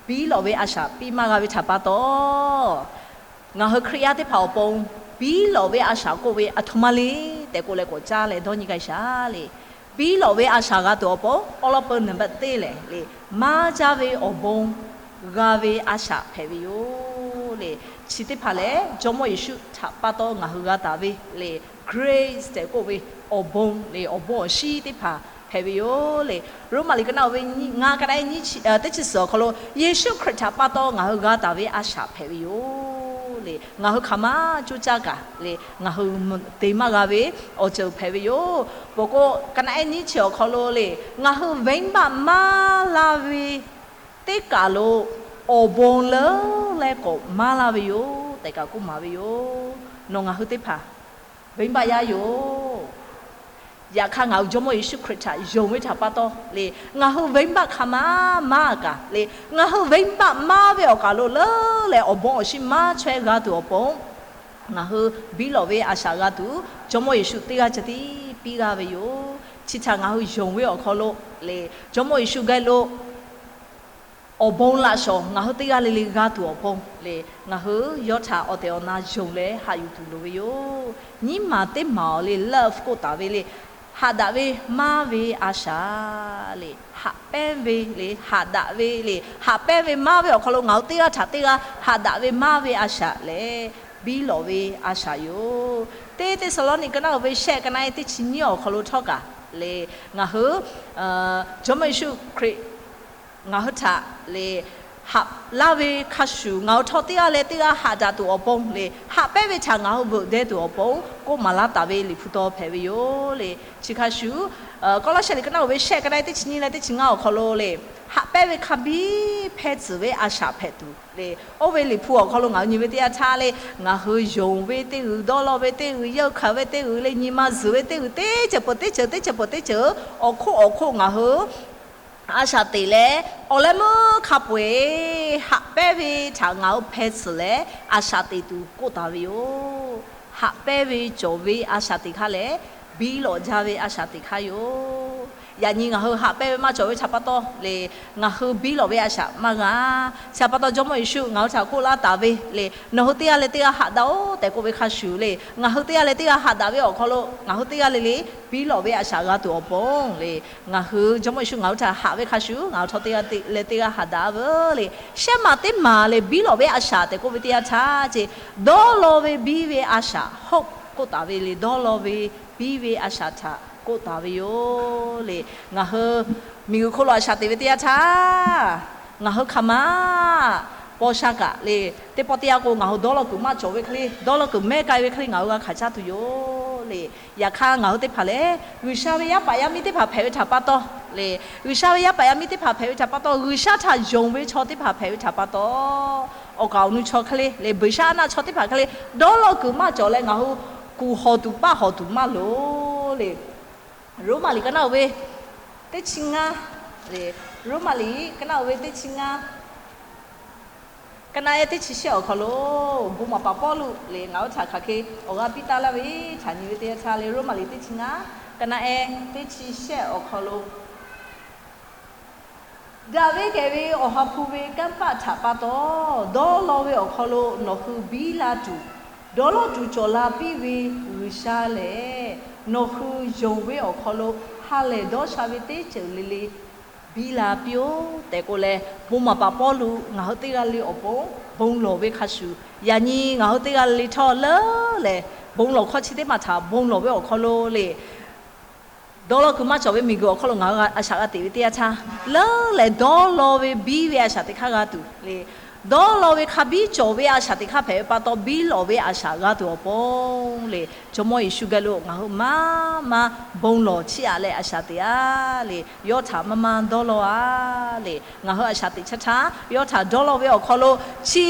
biˇ lawꞈ ve a shaꞈ piˇ maˇ g'a ve htaꞈ pa taw, ngaˬ hui Hkriꞈ yaˇ teˇ hpaˍ awˬ pon biˇ lawꞈ ve a shaꞈ k'oˆ ve aˬ htoꞈ ma le tehꞈ k'oˆ leh k'awꞈ caˇ leh dawˇ nyi gaˇ shaˍ le. Biˇ lawꞈ ve a shaꞈ g'a tuˬ awˬ pon awˉ lawˉ peu နံပါတ် teˇ lehˬ le, maˇ caˇ ve awˬ bon g'a ve a shaꞈ hpehꞈ ve yoˬ le. Chi teˇ hpaˍ lehˬ Jawˇmawˇ Yeˍsuˆ htaꞈ pa taw ngaˬ hui g'a taˍ ve le, grace tehꞈ k'oˆ ve awˬ bon le, awˬ bon awˬ shinˉ teˇ hpaˍ hpehꞈ ve yoˬ le. Roˉmaꞈ liꞈ ka naˆ oˍ ve ngaˇ ka naˆ ehˉ teˇ chi suhˍ awˬ hk'aw lo Yeˍsuˆ Hkriꞈ htaꞈ pa taw ngaˬ hui g'a taˍ ve a shaꞈ hpehꞈ ve yoˬ le. Ngaˬ hui hk'aˬ ma coˇ caˇ kaꞈ le, ngaˬ hui te maˇ g'a ve awˬ ceuˬ hpehꞈ ve yoˬ. Peuˬ k'o, ka naˆ ehˉ nyiˇ chi awˬ hk'aw lo le, ngaˬ hui venˇbaˆ maˇ laˇ ve teˇ kaˬ lo awˬ bon leuˉ leh k'awꞈ maˇ laˇ ve yoˬ tehꞈ kaꞈ k'oˆ maˍ ve yoˬ. Nawˬ ngaˬ hui teˇ hpaˍ venˇbaˆ yaˇ yoˬ. Yaꞈ hk'aˇ, ngaˬ hui Jawˇmawˇ Yeˍsuˆ Hkriꞈ htaꞈ yonˍ ve htaꞈ pa taw le, ngaˬ hui venˇbaˆ hk'aˬ ma maˇ kaꞈ le, ngaˬ hui venˇbaˆ maˇ ve awˬ kaꞈ lo leuˉ leh awˬ bon awˬ shinˉ maˇ chaweh g'a tuˬ awˬ pon, ngaˬ hui biˇ lawꞈ ve a shaꞈ g'a tuˬ Jawˇmawˇ Yeˍsuˆ teˇ g'aˇ ceh tiˉ piˇ g'a ve yoˬ. Chi htaꞈ ngaˬ hui yonˍ ve awˬ hk'aw lo le, Jawˇmawˇ Yeˍsuˆ geh lo awˬ bon laꞈ shawˍ ngaˬ hui teˇ g'aˇ le le g'a tuˬ awˬ pon le, ngaˬ hui yawˇ htaꞈ awˬ tehˬ awˬ na yonˍ leh haꞈ yuˬ tuˬ loˍ ve yoˬ. Nyiˇ maˬ teˇ maˬ awˬ le love k'oˆ taˍ ve le, haꞈ daꞈ ve maˇ ve a shaꞈ le, haꞈ pehnˇ ve le, haꞈ daꞈ ve le, haꞈ pehnˇ ve maˇ ve awˬ hk'aw lo ngaˬ hui teˇ g'aˇ htaꞈ teˇ g'aˇ haꞈ daꞈ ve maˇ ve a shaꞈ lehˬ, biˇ lawꞈ ve a shaꞈ yoˬ. Teˇ Hteˇsaˍlawˇniˆ ka naˆ oˍ ve shehˆ ka naˆ ehˉ teˇ chi nyiˇ awˬ hk'aw lo htawˇ kaꞈ le, ngaˬ hui Jawˇmawˇ Yeˍsuˆ Hkriꞈ ngaˬ hui htaꞈ le haꞈ laˇ ve hk'a shuˍ, ngaˬ hui htawˇ teˇ g'aˇ leh teˇ g'aˇ haꞈ daꞈ tuˬ awˬ pon le, haꞈ pehnˇ ve htaꞈ ngaˬ hui veuꞈ deh tuˬ awˬ pon k'oˆ maˍ laˇ taˍ ve Liꞈ hpu taw hpehꞈ ve yoˬ le. Chi hk'a shuˍ, Kawˇlawˇshehˆ liꞈ ka naˆ oˍ ve shehˆ ka naˆ ehˉ teˇ chi nyiˇ leh teˇ chi ngaˇ awˬ hk'aw lo le, haꞈ pehnˇ ve hk'a biˇ hpehˇ tcuhˍ ve a shaꞈ hpehꞈ tuˬ le, oˇ ve Liꞈ hpu awˬ hk'aw lo ngaˬ hui nyi ve teˇ yanˇ htaˇ le, ngaˬ hui yonˍ ve teˇ g'uiˬ, dawˇ law ve teˇ g'uiˬ, yawˇ hkanˍ ve teˇ g'uiˬ leh nyi ma zuhˬ ve teˇ g'uiˬ, teˇ ceuˬ peuˬ teˇ ceuˬ, teˇ ceuˬ peuˬ teˇ ceuˬ, awˬ hk'oˆ awˬ hk'oˆ ngaˬ hui a shaꞈ teꞈ leh, awˬ leh meuˇ hk'a peu-eˬ haꞈ pehnˇ ve htaꞈ ngaˬ hui hpehˇ tcuhˍ leh a shaꞈ teꞈ tuˬ k'oˆ taˍ ve yoˬ. Haꞈ pehnˇ ve cawˬ ve a shaꞈ teꞈ hk'aˇ lehˬ, biˇ lawꞈ jaˇ ve a shaꞈ teꞈ hk'aˇ yoˬ. Yaꞈ nyi ngaˬ hui haꞈ pehnˇ ve maˇ cawˬ ve htaꞈ pa taw le, ngaˬ hui biˇ lawꞈ ve a shaꞈ maˇ g'a. Chi htaꞈ pa taw Jawˇmawˇ Yeˍsuˆ ngaˬ hui htaꞈ k'oˆ laˇ taˍ ve le, nawˬ hui teˇ g'aˇ leh teˇ g'aˇ haꞈ daꞈ-oꞈ tehꞈ k'oˆ ve hk'a shuˍ le, ngaˬ hui teˇ g'aˇ leh teˇ g'aˇ haꞈ daꞈ ve awˬ hk'aw lo ngaˬ hui teˇ g'aˇ le le biˇ lawꞈ ve a shaꞈ g'a tuˬ awˬ pon le, ngaˬ hui Jawˇmawˇ Yeˍsuˆ ngaˬ hui htaꞈ haꞈ ve hk'a shuˍ, ngaˬ hui htawˇ teˇ g'aˇ leh teˇ g'aˇ haꞈ daꞈ ve le. Shehˆ maˬ teˇ maˬ le biˇ lawꞈ ve a shaꞈ tehꞈ k'oˆ ve teˇ yanˇ htaˇ ce, dawˇ law ve biˇ ve a shaꞈ hope k'oˆ taˍ ve le, dawˇ law ve biˇ ve a shaꞈ htaꞈ k'oˆ taˍ ve yoˬ le. Ngaˬ hui miˬguiˬ hk'oˆ lo a shaꞈ teꞈ ve teˇ yanˇ htaˇ, ngaˬ hui hk'aˬ ma paw sha kaꞈ le, teˇ pawˆ teˇ yanˇ k'o ngaˬ hui dawˇ law kuiˬ maˇ cawˬ ve hk'e le, dawˇ law kuiˬ mehˉ k'ai ve hk'e le ngaˬ hui g'a hkanˍ caˇ tuˬ yoˬ le. Yaꞈ hk'aˇ ngaˬ hui teˇ hpaˍ lehˬ, G'uiˬsha ve yaˇ paˍ yaˇ miˇ teˇ hpaˍ hpehꞈ ve htaꞈ pa taw le, G'uiˬsha ve yaˇ paˍ yaˇ miˇ teˇ hpaˍ hpehꞈ ve htaꞈ pa taw, G'uiˬsha htaꞈ yonˍ ve chaw teˇ hpaˍ hpehꞈ ve htaꞈ pa taw, awˬ kaˍ awˬ nu chaw hk'e le le, G'uiˬsha a naˆ chaw teˇ hpaˍ hk'e le, dawˇ law kuiˬ maˇ cawˬ leh ngaˬ hui kuˬ hawˬ tuˬ paˆ hawˬ tuˬ maˇ loˍ le. Roˉmaꞈ liꞈ ka naˆ oˬ ve teˇ chi ngaˇ le, Roˉmaꞈ liꞈ ka naˆ oˬ ve teˇ chi ngaˇ Ka naˆ ehˉ teˇ chi shehˆ awˬ hk'aw lo, bon maˍ paˍ Pawˇluꞈ lehˬ ngaˬ hui htaꞈ hk'aˬ hk'e awˬ g'aˇ piˇ taˍ laˇ ve htaꞈ nyi ve teˇ yanˇ htaˇ lehˬ, Roˉmaꞈ liꞈ teˇ chi ngaˇ, ka naˆ ehˉ teˇ chi shehˆ awˬ hk'aw lo, daꞈ ve kehˬ ve Awˬ ha hpu ve kanˇ paˆ htaꞈ pa taw, dawˇ law ve awˬ hk'aw lo nawˬ hui biˇ la tuˬ, dawˇ law tuˬ cawˬ la piˇ ve G'uiˬsha lehˬ, nawˬ hui yonˍ ve awˬ hk'aw lo ha lehˬ dawˇ sha ve teˇ ceuˬ le le biˇ la piˇ-oˆ tehꞈ k'oˆ leh, bon maˍ paˍ Pawˇluꞈ ngaˬ hui teˇ g'aˇ le awˬ pon bon lawˬ ve hk'a shuˍ, yaꞈ nyi ngaˬ hui teˇ g'aˇ le htawˇ leuˉ lehˬ, bon lawˬ hkawˇ chi teˇ maˬ htaꞈ bon lawˬ ve awˬ hk'aw lo le, dawˇ law kuiˬ maˇ cawˬ ve miˬguiˬ awˬ hk'aw lo ngaˬ hui a shaꞈ g'a teꞈ ve teˇ yanˇ htaˇ, leuˉ lehˬ dawˇ law ve biˇ ve a shaꞈ teꞈ hk'aˇ g'a tuˬ le, dawˇ law ve hk'a biˇ cawˬ ve a shaꞈ teꞈ hk'aˇ hpehꞈ ve pa taw, biˇ lawˬ ve a shaꞈ g'a tuˬ awˬ pon le, Jawˇmawˇ Yeˍsuˆ geh lo ngaˬ hui maˇ maˇ bon lawˬ chiˇ aꞈ leh a shaꞈ teꞈ-a le, yawˇ htaꞈ maˇ maˇ dawˇ law-a le. Ngaˬ hui a shaꞈ teꞈ chaˇ htaˇ, yawˇ htaꞈ dawˇ law ve awˬ hk'aw lo chi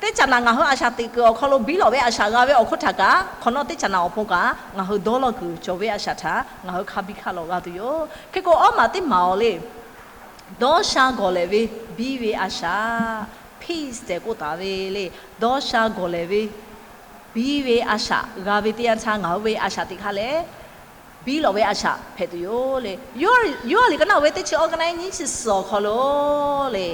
teˇ caꞈ naꞈ ngaˬ hui a shaꞈ teꞈ kuiˬ awˬ hk'aw lo biˇ lawˬ ve a shaꞈ g'a ve awˬ hk'oˆ htaꞈ kaꞈ, hk'awꞈ nawˉ teˇ caꞈ naꞈ awˬ pon kaꞈ ngaˬ hui dawˇ law kuiˬ cawˬ ve a shaꞈ htaꞈ ngaˬ hui hk'a biˇ hk'aˇ lawˬ g'a tuˬ yoˬ. Hk'e k'o, awˉ maˬ teˇ maˬ awˬ le, dawˇ sha gawˬ lehˬ ve biˇ ve a shaꞈ, peace tehꞈ k'oˆ taˍ ve le, dawˇ sha gawˬ lehˬ ve biˇ ve a shaꞈ g'a ve teˇ yanˇ htaˇ, ngaˬ hui ve a shaꞈ teꞈ hk'aˇ lehˬ biˇ lawˬ ve a shaꞈ hpehꞈ tuˬ yoˬ le. Yoˇhanˬ liꞈ ka naˆ ve teˇ chi awˇ ka naˆ ehˉ nyiˇ chi suhˍ awˬ hk'aw lo le,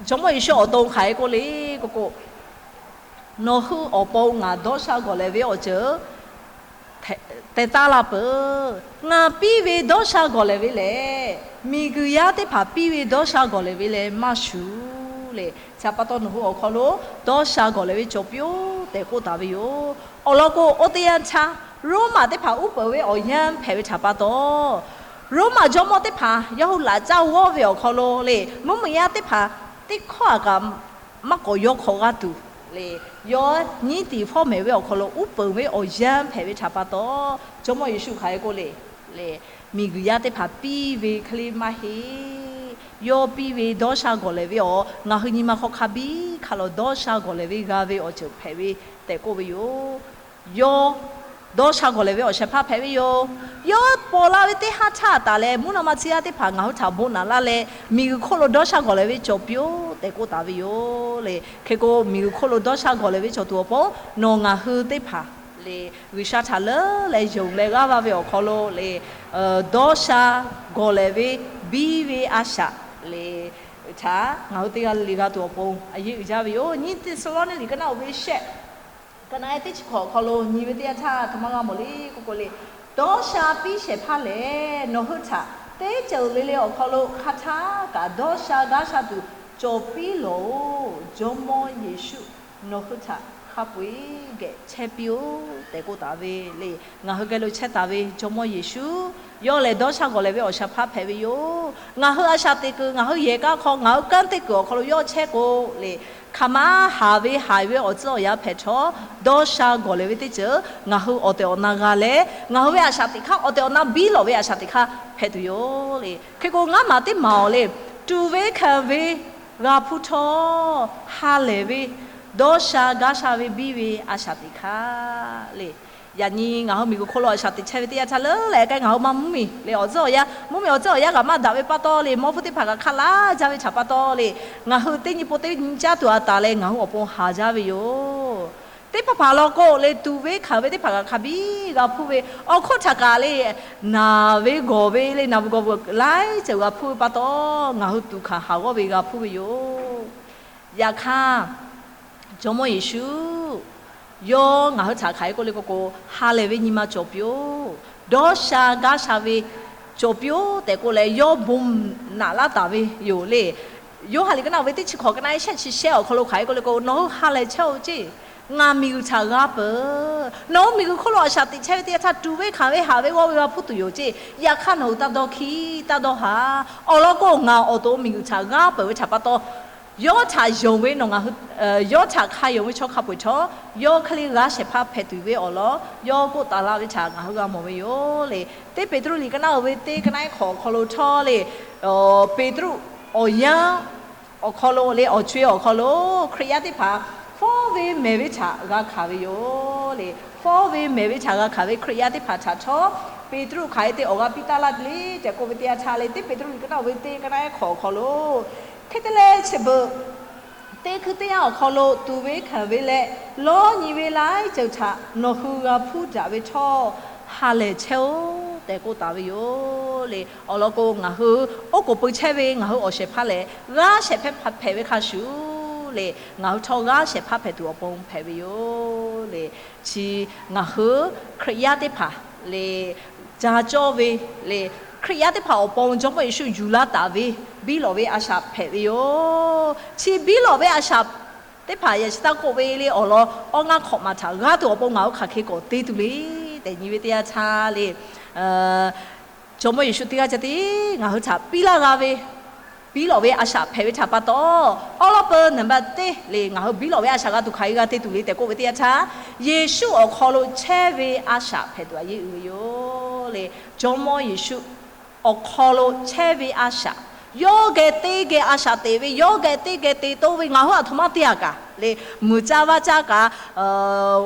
Jawˇmawˇ Yeˍsuˆ awˬ to hk'aˬ hk'e k'oˆ le k'o k'o, nawˬ hui awˬ pon ngaˬ dawˇ sha gawˬ lehˬ ve awˬ ceuˬ teh taˉ laˇ peuˬ. Ngaˬ piˇ ve dawˇ sha gawˬ lehˬ ve lehˬ, miˬguiˬ yaˇ teˇ hpaˍ piˇ ve dawˇ sha gawˬ lehˬ ve lehˬ maˇ shuˍ le. Chi htaꞈ pa taw nawˬ hui awˬ hk'aw lo dawˇ sha gawˬ lehˬ ve cawˬ piˇ-oˆ tehꞈ k'oˆ taˍ ve yoˬ. Awˬ lawn k'o, oˇ teˇ yanˇ htaˇ Roˉmaꞈ teˇ hpaˍ uˉ peunˍ ve awˬ yanˇ hpehꞈ ve htaꞈ pa taw, Roˉmaꞈ jawˇmawˇ teˇ hpaˍ yawˇ hui laꞈ caˇ g'awˇ ve awˬ hk'aw lo le, mvuhˇmiˬ yaˇ teˇ hpaˍ teˇ hkawˇ aꞈ kaꞈ maˇ k'awꞈ yaw hk'awꞈ g'a tuˬ le, yawˇ nyiˇ tiˍ fawˉ mehˍ ve awˬ hk'aw lo uˉ peunˍ ve awˬ yanˇ hpehꞈ ve htaꞈ pa taw, Jawˇmawˇ Yeˍsuˆ hk'aˬ hk'e k'oˆ le le, miˬguiˬ yaˇ teˇ hpaˍ piˇ ve hk'e le maˇ heˆ. Yawˇ piˇ ve dawˇ sha gawˬ lehˬ ve awˬ, ngaˬ hui nyi ma hk'aw hk'a biˇ hk'a lawˬ dawˇ sha gawˬ lehˬ ve g'a ve awˬ ceuˬ hpehꞈ ve tehꞈ k'oˆ ve yoˬ. Yawˇ dawˇ sha gawˬ lehˬ ve awˬ shehˍ hpaˇ hpehꞈ ve yoˬ. Yawˇ paw la ve teˇ haˉ htaˇ taˍ leh, mvuhˇ naw ma tcuh yaˇ teˇ hpaˍ ngaˬ hui htaꞈ bon naꞈ laˇ leh, miˬguiˬ hk'oˆ lo dawˇ sha gawˬ lehˬ ve cawˬ piˇ-oˆ tehꞈ k'oˆ taˍ ve yoˬ le. Hk'e k'o, miˬguiˬ hk'oˆ lo dawˇ sha gawˬ lehˬ ve cawˬ tuˬ awˬ pon nawˬ ngaˬ hui teˇ hpaˍ le, G'uiˬsha htaꞈ leuˉ leh yonˍ leh g'aˇ va ve awˬ hk'aw lo le, dawˇ sha gawˬ lehˬ ve biˇ ve a shaꞈ le htaꞈ ngaˬ hui teˇ g'aˇ le le g'a tuˬ awˬ pon a yeˇ uiˍ jaˇ ve yoˬ. Nyiˇ Hteˇsaˍlawˇniˆ liꞈ ka naˆ oˇ ve shehˆ, ka naˆ ehˉ teˇ chi hkawꞈ awˬ hk'aw lo nyi ve teˇ yanˇ htaˇ, htoꞈ ma g'a mawˬ le k'oˆ k'o le, dawˇ sha piˇ shehˍ hpaˇ lehˬ, nawˬ hui htaꞈ teˇ ceuˬ le le awˬ hk'aw lo hk'aˬ htaˇ kaꞈ dawˇ sha gaˇ sha tuˬ cawˬ piˇ lawˬ-oˬ. Jawˇmawˇ Yeˍsuˆ nawˬ hui htaꞈ hk'a peu-eˬ geh chehˇ piˇ-oˆ tehꞈ k'oˆ taˍ ve le. Ngaˬ hui geh lo chehˇ taˍ ve Jawˇmawˇ Yeˍsuˆ, yawˇ lehˬ dawˇ sha gawˬ lehˬ ve awˬ shehˍ hpaˇ hpehꞈ ve yoˬ. Ngaˬ hui a shaꞈ teꞈ kuiˬ, ngaˬ hui yehˬ k'aˇ hk'aw, ngaˬ hui kanˉ te kuiˬ awˬ hk'aw lo yawˇ chehˇ k'o le, hk'aˬ ma haˍ ve haiˬ ve awˬ tcuhˉ awˬ yanˇ hpehꞈ htawˇ, dawˇ sha gawˬ lehˬ ve teˇ ceuˬ ngaˬ hui awˬ tehˬ awˬ na g'a leh, ngaˬ hui ve a shaꞈ teꞈ hk'aˇ awˬ tehˬ awˬ na biˇ lawˬ ve a shaꞈ teꞈ hk'aˇ hpehꞈ tuˬ yoˬ le. Hk'e k'o, ngaˇ maˬ teˇ maˬ awˬ le, tuꞈ ve hkanˍ ve g'a hpuˇ htawˇ, ha lehˬ ve dawˇ sha gaˇ sha ve biˇ ve a shaꞈ teꞈ hk'aˇ le. Yaꞈ nyi ngaˬ hui miˬguiˬ hk'oˆ lo a shaꞈ teꞈ chehˇ ve teˇ yanˇ htaˇ leuˉ leh k'ai, ngaˬ hui ma mvuhˇmiˬ le awˬ tcuhˉ awˬ yanˇ, mvuhˇmiˬ awˬ tcuhˉ awˬ yanˇ kaꞈ maˇ daꞈ ve pa taw le, mawˇ hpfuhˇ teˇ hpaˍ kaꞈ hk'aˇ laˇ jaˇ ve htaꞈ pa taw le, ngaˬ hui teˇ nyi po teˇ nyi caˇ tuˬ a taˍ leh ngaˬ hui awˬ pon haˍ jaˇ ve yoˬ. Teˇ hpaˍ hpaˍ law k'o le, tuꞈ ve hkanˍ ve teˇ hpaˍ kaꞈ hk'a biˇ g'a hpuˇ ve, awˬ hk'oˆ htaꞈ kaꞈ le, naˬ ve gawˬ ve le, naˬ ve gawˬ ve laiˉ ceuˬ g'a hpuˇ ve pa taw, ngaˬ hui tuꞈ hkanˍ haˍ g'awˇ ve g'a hpuˇ ve yoˬ. Yaꞈ hk'aˇ, Jawˇmawˇ Yeˍsuˆ yawˇ ngaˬ hui htaꞈ hk'aˬ hk'e k'oˆ le k'o k'o, ha lehˬ ve nyi ma cawˬ piˇ-oˆ. Dawˇ sha gaˇ sha ve cawˬ piˇ-oˆ tehꞈ k'oˆ leh, yawˇ bon naꞈ laˇ taˍ ve yoˬ le. Yoˇhanˬ liꞈ ka naˆ ve teˇ chi hkawꞈ ka naˆ ehˉ shehˆ chi shehˆ awˬ hk'aw lo hk'aˬ hk'e k'oˆ le k'o, nawˬ hui ha lehˬ chehˇ-oˆ ceˇ. Ngaˬ miˬguiˬ htaꞈ g'aˇ peuˬ. Nawˬ hui miˬguiˬ hk'oˆ lo a shaꞈ teꞈ chehˇ ve teˇ yanˇ htaˇ tuꞈ ve hkanˍ ve haˍ ve g'awˇ ve g'a hpuˇ tuˬ yoˬ ceˇ. Yaꞈ hk'aˇ nawˬ hui taˇ dawˇ hkiˇ taˇ dawˇ haˍ. Awˬ lawn k'o, ngaˬ awˬ to miˬguiˬ htaꞈ g'aˇ peuˬ ve htaꞈ pa taw, yawˇ htaꞈ yonˍ ve nawˬ ngaˬ hui, yawˇ htaꞈ hk'a yonˍ ve chaw hk'a peu-eˬ htawˇ, yawˇ hk'e le g'a shehˍ hpaˇ hpehꞈ tuˬ ve awˬ lawn yawˇ k'oˆ taˍ la ve htaꞈ ngaˬ hui g'a mawˬ ve yoˬ le. Teˇ Peˍtruˆ liꞈ ka naˆ ve teˇ ka naˆ ehˉ hk'awꞈ awˬ hk'aw lo htawˇ le, Peˍtruˆ awˬ yanˇ awˬ hk'aw lo le, awˬ co-e awˬ hk'aw lo Hkriꞈ yaˇ teˇ hpaˍ fawˉ ve mehˍ ve htaꞈ g'a hkanˍ ve yoˬ le. Fawˉ ve mehˍ ve htaꞈ g'a hkanˍ ve Hkriꞈ yaˇ teˇ hpaˍ htaꞈ htawˇ, Peˍtruˆ hk'aˬ hk'e te awˬ g'aˇ piˇ taˍ laˇ le tehꞈ k'oˆ ve teˇ yanˇ htaˇ le, Teˇ Peˍtruˆ liꞈ ka naˆ ve teˇ ka naˆ ehˉ hk'awꞈ awˬ hk'aw lo Hk'e te leh chi beuꞈ, teˇ hkui teˇ yanˇ awˬ hk'aw lo tuˍ ve hkanˍ ve leh lawˇ nyi ve laiˉ ceuˬ htaꞈ nawˬ hui g'a hpuˇ daꞈ ve htawˇ, ha lehˬ chehˇ-oˆ tehꞈ k'oˆ taˍ ve yoˬ le. Awˬ lawn k'o, ngaˬ hui oˉ k'oˍ pui chehˇ ve ngaˬ hui awˬ shehˍ hpaˇ lehˬ, g'aˇ shehˍ hpaˇ hpehꞈ ve hk'a shuˍ le, ngaˬ hui htawˇ g'aˇ shehˍ hpaˇ hpehꞈ tuˬ awˬ pon hpehꞈ ve yoˬ le. Chi ngaˬ hui Hkriꞈ yaˇ teˇ hpaˍ le, ca cawˇ ve le, Hkriꞈ yaˇ teˇ hpaˍ awˬ pon Jawˇmawˇ Yeˍsuˆ yuˬ laˇ taˍ ve biˇ lawꞈ ve a shaꞈ hpehꞈ ve yoˬ. Chi biˇ lawꞈ ve a shaꞈ teˇ hpaˍ yaꞈ chi taˇ k'oˆ ve le, awˬ lawn awˇ ngaˇ hk'awꞈ maˬ htaꞈ g'aˇ tuˬ awˬ pon ngaˬ hui hk'aˬ hk'e k'awꞈ te tuˬ le tehꞈ nyi ve teˇ yanˇ htaˇ le, Jawˇmawˇ Yeˍsuˆ teˇ g'aˇ ca tiˉ ngaˬ hui htaꞈ piˇ laˇ g'a ve biˇ lawꞈ ve a shaꞈ hpehꞈ ve htaꞈ pa taw, awˉ lawˉ peuˬ naˍ baˆ teˇ le, ngaˬ hui biˇ lawꞈ ve a shaꞈ g'a tuˬ hk'aˬ hk'e g'a te tuˬ le tehꞈ k'oˆ ve teˇ yanˇ htaˇ, Yeˍsuˆ awˬ hk'aw lo chehˇ ve a shaꞈ hpehꞈ tuˬ a yeˇ uiˍ ve yoˬ le. Jawˇmawˇ Yeˍsuˆ awˬ hk'aw lo chehˇ ve a shaꞈ, yawˇ geh teˇ geh a shaꞈ teꞈ ve, yawˇ geh teˇ geh te toˇ ve, ngaˬ hui aˬ htoꞈ ma te a kaꞈ le, mvuhˬ caˇ vaˇ caˇ kaꞈ,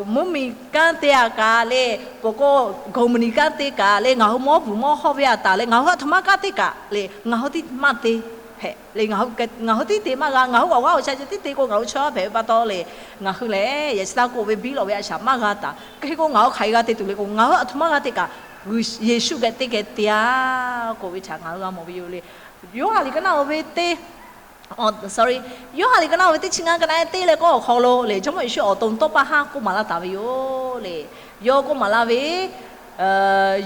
mvuhˇmiˬ kanˉ te a kaꞈ le, pawˬ k'o, gawˬ mvuhˇmiˬ kanˉ te kaꞈ le, ngaˬ hui mawˇ bvuhˬ mawˇ hawˇ ve a taˍ le, ngaˬ hui aˬ htoꞈ ma kaˇ te kaꞈ le, ngaˬ hui tiˉ maˇ te hpehꞈ le, ngaˬ hui tiˉ te maˇ g'a, ngaˬ hui awˬ g'aˇ awˬ sha ceh tiˉ te k'o ngaˬ hui chaw a hpehꞈ ve pa taw le, ngaˬ hui lehˬ yaꞈ chi taˇ k'oˆ ve biˇ lawꞈ ve a shaꞈ maˇ g'a taˍ. Hk'e k'o ngaˬ hui hk'aˬ hk'e g'a te tuˬ le k'o, ngaˬ hui aˬ htoꞈ ma g'a te kaꞈ, Yeˍsuˆ geh teˇ geh te a k'oˆ ve htaꞈ ngaˬ hui g'a mawˬ ve yoˬ le. Yoˇhanˬ liꞈ ka naˆ-o ve teˇ sorry, Yoˇhanˬ liꞈ ka naˆ-o ve teˇ chi ngaˇ ka naˆ-e teˇ leh k'awˇ awˬ hk'aw lo le, Jawˇmawˇ Yeˍsuˆ awˬ to tawˇ pa haˉ k'oˆ maˍ laˇ taˍ ve yoˬ le. Yawˇ k'oˆ maˍ laˇ ve,